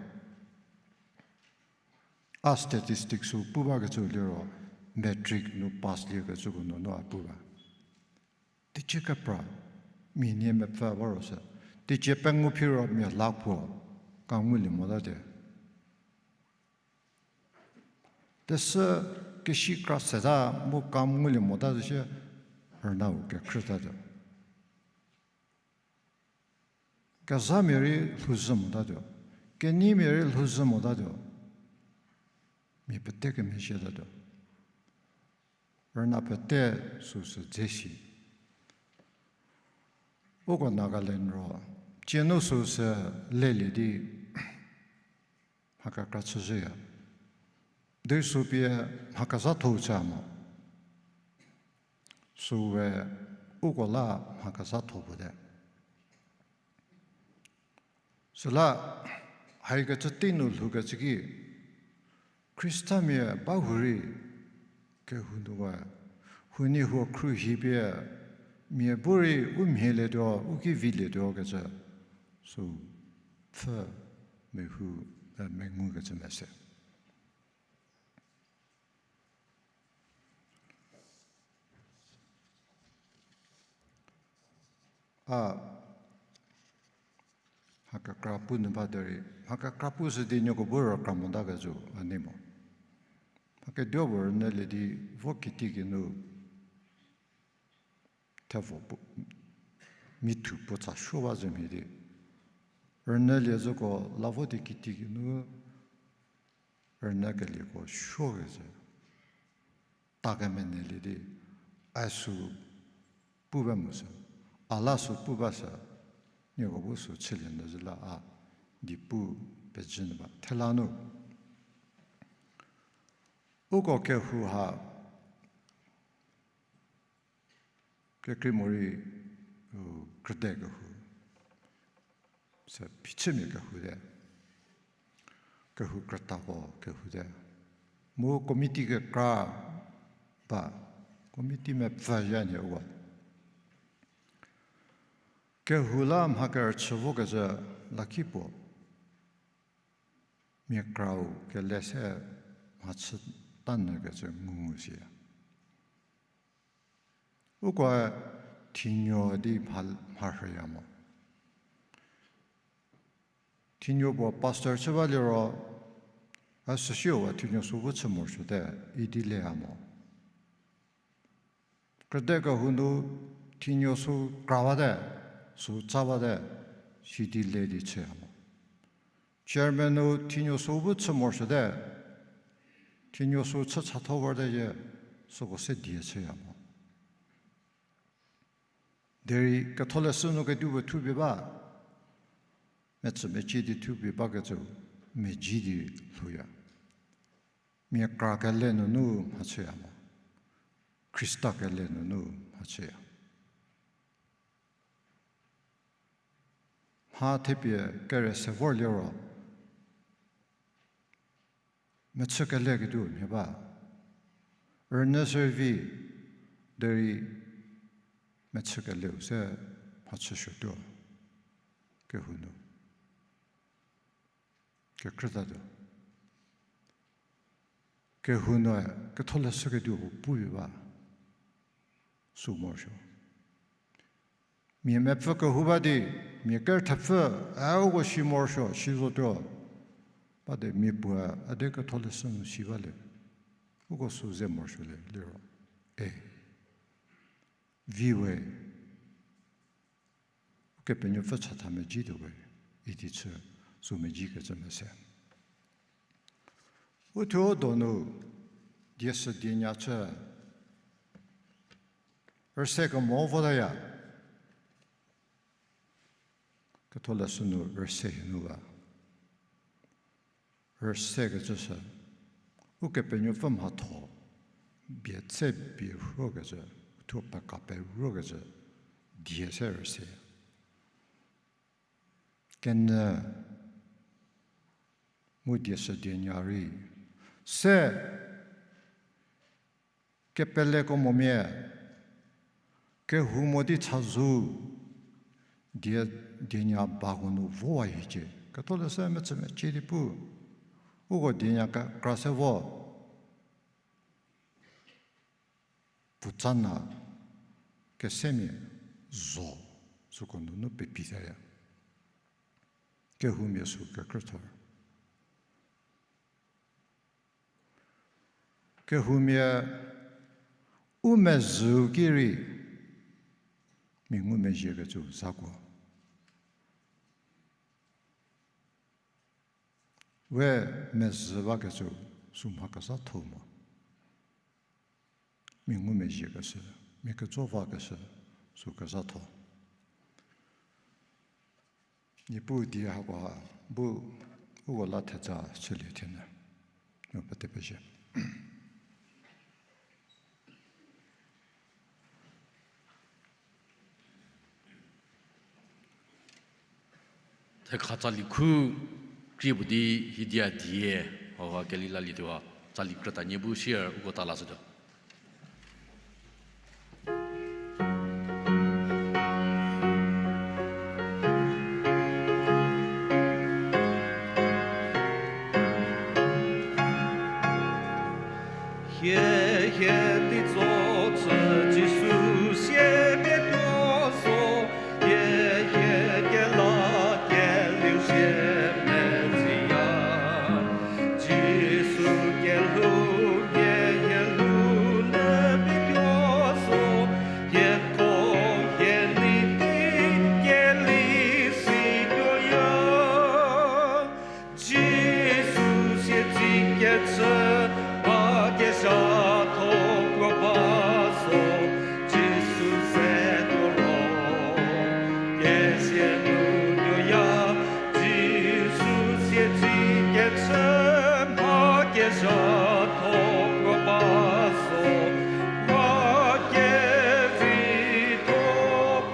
A statistics-u pu bakecü liro, matric nu pass liekecüko nunu a pu ba. Teicie kepra, mia nie mepfü ba ro sü. Teicie pengou phiro mia lakh puo, kam ngulie mota te. Teshü keshi kra seta mu kam ngulie mota zü shie rünau kekhrütatuo. Kezhamia rei lhouzhü motatuo. Kenyimia rei lhouzhü motatuo. Mia pete kemezhietatuo. Rüna pete süsü dze shi. Uko Nagaland ro, tsienu süu sü lelie di mha kekra chüzhüya. Di sü pie mha kezhatho chü mo. Süu we uko la mha kezhatho puo te. Süla haikecü tei nu lhoukecü ki, Khristamia ba hurei kehou nu we, huoniehuo khruohi pie, mia bu rei u mhielietuo, u ki vilietuo kecü, süu pfü mehou, e, mengukecü mese. A, mha kekra pu nu ba derei, mha kekra pu sü di nieko bu rükra motakecü a nei mo. Mha keduo puo rünyülie di vo kiti kinu thevo pu, mithu puo tsa suo ba zü mhie di. Rünyülie züko la vo di kiti kinu rünyükelieko suokecü. Takemenelie di, a sü pu ba mu sü, a la sü pu ba sü, nieko bu sü chülie nyü zü la a di pu pejü nyü ba. Thela nu, uko kehou ha, kekrei morei, u, krüde kehou, sü phichümia kehou te, kehou krütako kehou te, mu committee kekra ba, committee mepfü ya nie uko. Kehou la mha kerüchü vokezhü lakipuo, mia krau kele se mhachü tanyükecü ngu siya. Ukoe thinuo di mha, mharhüya mo. Thinuo puo pastor chü baliro, a süsiu a thinuo sü bu chü morosuote idi leya mo. Krüde kehou nu thinuo sü kra bate, sü tsa bate, sidi le di chüya mo. Chairman nu thinuo sü bu chü morosuote, thinuo sü chü chatho vorte ye, süko se die chüya mo. Derei ketholeshü nu kedipuo thupie ba, metsü mecie di thupie bakecü, mezhie di lhouya. Mia kra kele nunu mhachüya mo. Khrista kele nunu mhachüya. Mha thepie kere se vorliro, mechü keleketuo mhie ba. Rünyü se vi derei mechü keleu se mhachüsuotuo kehou nu. Kekrütatuo. Kehou nu ketholeshü ketuo puo pupie ba. Sü morosuo. Mia mepfü kehou ba di, mia kerüthepfü, a uko si morosuo, si zotuo. Ba di mia puoe, a di ketholeshü nu si ba le. Uko sü ze morosuo le, liro. E. Viwe. Ukepenuopfü chatha mezhie tuo we, idi chü, sü mezhiekecü mese. Uthuo donu, die sü dienya chü, rüse kemo votaya. Ketholeshü nu rüse hie nu ba. Rüsekecü sü, Ukepenuopfü mhatho, bie tse bie rhuokecü, uthuo peka peruokecü, die se rüse. Kenyü, mu die sü dienya rei, se, kepeleko momia, kehou mo di chazou, die, dienya bako nu vowa hiecie. Ketholeshü metsü mecie di pu, uko dienya kekra se vo. Puotsana kesemia zo, süko nunu pepi taya. Kehoumia sü kekrüthor. Kehoumia u mezhüu ki rei, mia ngumezhiekecü zhakuo. We mezhü bakecü sü mha kezhatho mo. Mia ngumezhiekeshü, mia kejo vakeshü, sü kezhatho. Niepuu die hako bu uko la theja chülie thienyü. Mu pete pezie. Thekha tsali khu krie puo di hiedia die hauha kelila lietuo, tsali krütanie bu share uko ta lashütuo. Hie, hie teitso chü Jisu sie pie tuo zo, hie, hie kela keliu sie medzia. Jisu kelhou hie, hie lhou nyü pie tuo zo, hieko hie nei di keli si tuoya. Jisu siedzi kechü, mha kezhatho puo ba zo, Jisu ze tuo ro, kezie nu tuoya. Jisu siedzi kechü, mha kezhatho puo ba zo, mha kevitho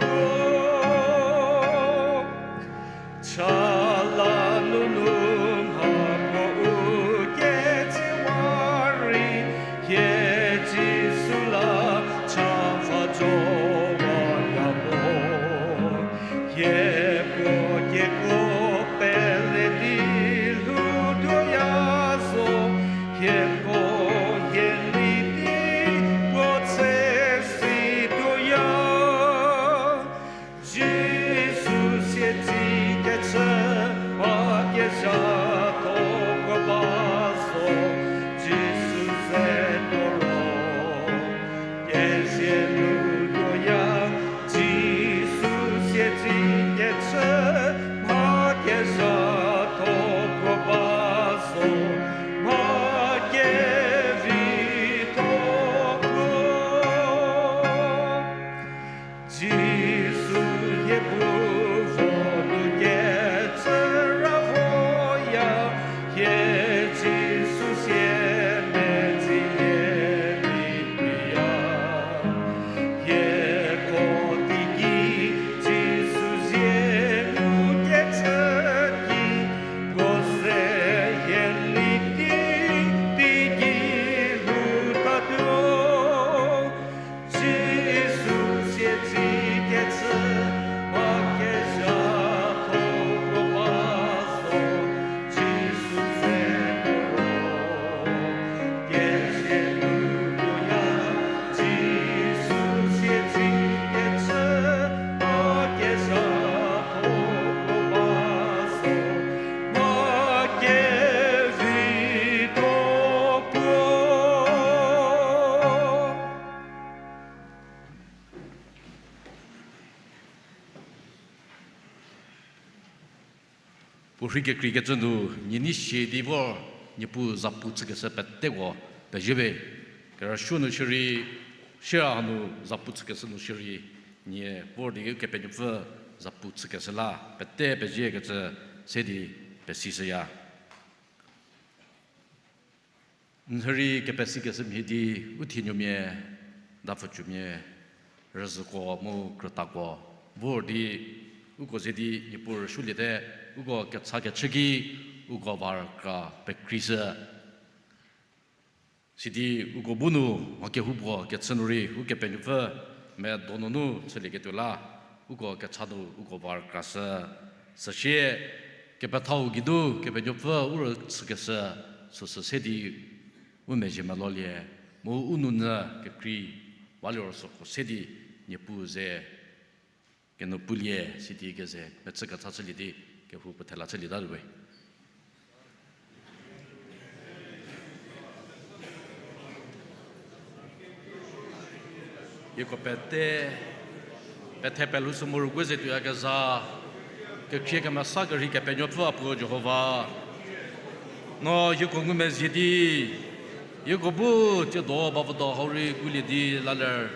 puo. Cha la nunu mha puo u ketsiewa rei, hie Jisu la cha va jowa ya mo. Hie puo kekuo pele di lhou tuoya zo, hieko hie nei di puo tse si tuoya. Jisu siedzi kechü, mha kezhatho puo ba zo, Jisu ze tuo ro, kezie nu tuoya. Jisu siedzi kechü, mha kezhatho puo ba zo, mha kevitho puo. Jisu hie bu vo nu kecü ra voya, hie Jisu sie medzihie di pia. Hieko teiki Jisu zie nu kecü ki, puo ze hie nei di teiki lhou tatuo. Jisu siedzi kecü, mha kezhatho puo ba zo, Jisu ze tuo ro, kezie nu tuoya. Jisu siedzi kecü, mha kezhatho puo ba zo, mha kevitho puo. Puo rhei kekreikecü nu, nie nei sie di vor, Niepuu zapu chükeshü peteko pezie we. Kerüsuo nu shierei, shie hanu zapu chükeshü nu shierei, nie vor di Ukepenuopfü zapu chükeshü la pete peziekecü se di pesishüya. N rhei kepesikeshü mhie di u thienuomia, dapfücumia, rüzhüko mu krütako vor di uko ze di Niepuu rüsuoliete, uko kecha kechü ki uko va rükra pekreishü. Sidi uko bu nu mha kehoupuo kechü nu rei Ukepenuopfü medonunu chülieketuo la, uko kecha nu uko va rükrashü. Süsie kepethau geinu Kepenuopfü u rüchükeshü süsü se di u mezhie melolie, mu u nounyü kekrei va liro süko se di Niepuu ze kenou pulie sidi keze mechü kecha chülie di kehou puo thela chülieta we. Hieko pete, pethe pelhou sü mu rüguo ze tuoyakezha, kekhrie kemesa kerhei Kepenuopfü a Puo Jihova, no hieko ngumezhie di, hieko bu tsiedo bavüdo hau rei ngulie di la ler,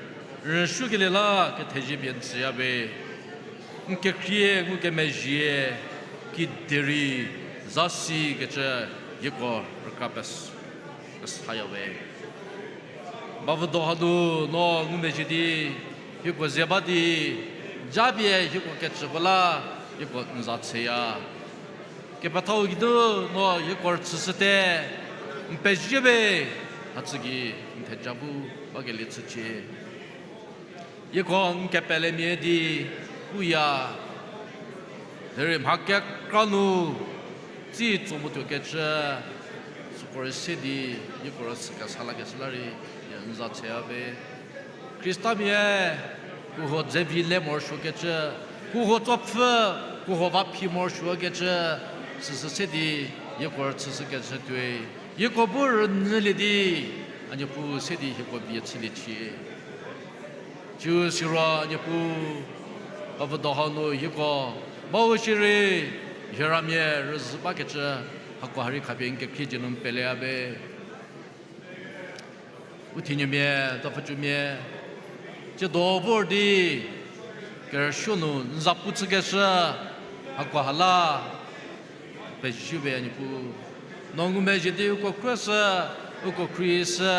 n rüsuokelie la kethezie pie n tsüya we. N kekhrie ngukemezhie kiderei za sikecü hieko rükra pes-, pesaya we. Bavüdo hanu no ngumezhie di, hieko ze ba di, japie hieko kecüko la, hieko n za tsheya. Kepethau geinu no hieko rüchüshüte, n pezie we, hacü gei n theja bu bakelie chücie. Hieko n kepelemia di puya, derei mha kekra nu tsi tso motuo kecü, süko rei se di, hieko rüchü kesa lakeshü la rei, hie n za tsheya we. Khristamia, huho dze vi le morosuokecü, huho tsopfü, huho va phi morosuokecü, süsü se di, hieko rüchüshükecü tuoi, hieko bu rünyülie di, a Niepuu se di hieko vie chüliecie. Ciu siro a Niepuu, bavüdo hanu hieko, bau shierei, hie ramia rüzhü bakecü, hako ha rei khapie n kekhrie dzie nu n peleya we. U thinuomia, tapfhücumia, tsiedo vor di, kerüsuo nu n za pu chükeshü, hako ha la, pezie we a Niepuu. No ngumezhie di uko khruoshü, uko khruohishü,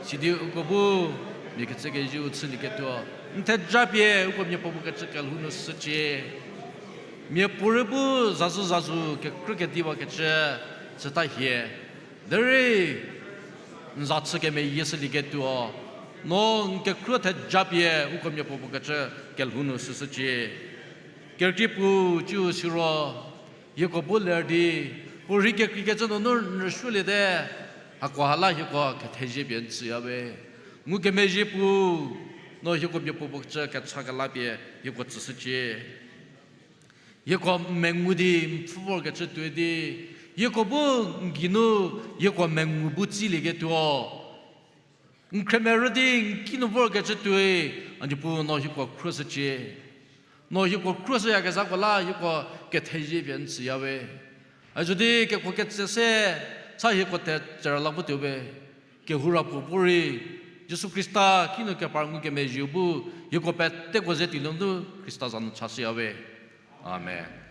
sidi uko bu, mia kecükezhüu chülieketuo, n theja pie uko miapuo bu kecü kelhou nu shücie. Miapuorei bu zazhü zazhü kekrü kediwakecü, süta hie. Derei, n za chü kemeyie shülieketuo, no n kekhruo theja pie uko miapuo bu kecü kelhou nu shüshücie. Kerükrie Puo ciu siro, hieko bu ler di, puo rei kekreikecü nunu n rüsuoliete, hako ha la hieko kethezie pie n tsüya we. Ngukemezhie Puo, no hieko miapuo bu kecü kecha kela pie hieko tsüshücie. Hieko mengu di n pfhü vorkecü tuoi di, hieko bu n geinu, hieko mengu bu tsilieketuo, n khremerü di n kinu vorkecü tuoi, a Niepuu no hieko khruoshücie. No hieko khruoshüyakezhako la hieko kethezie pie n tsüya we. Azuo di kekuo kecü se, cha hieko tetsera la bu tuo we. Kehou ra puo bu rei, Jisu Khrista kinu kepar ngukemezhieu bu, hieko peteko ze tuo nunu Khrista za nu chashüya we. Amen.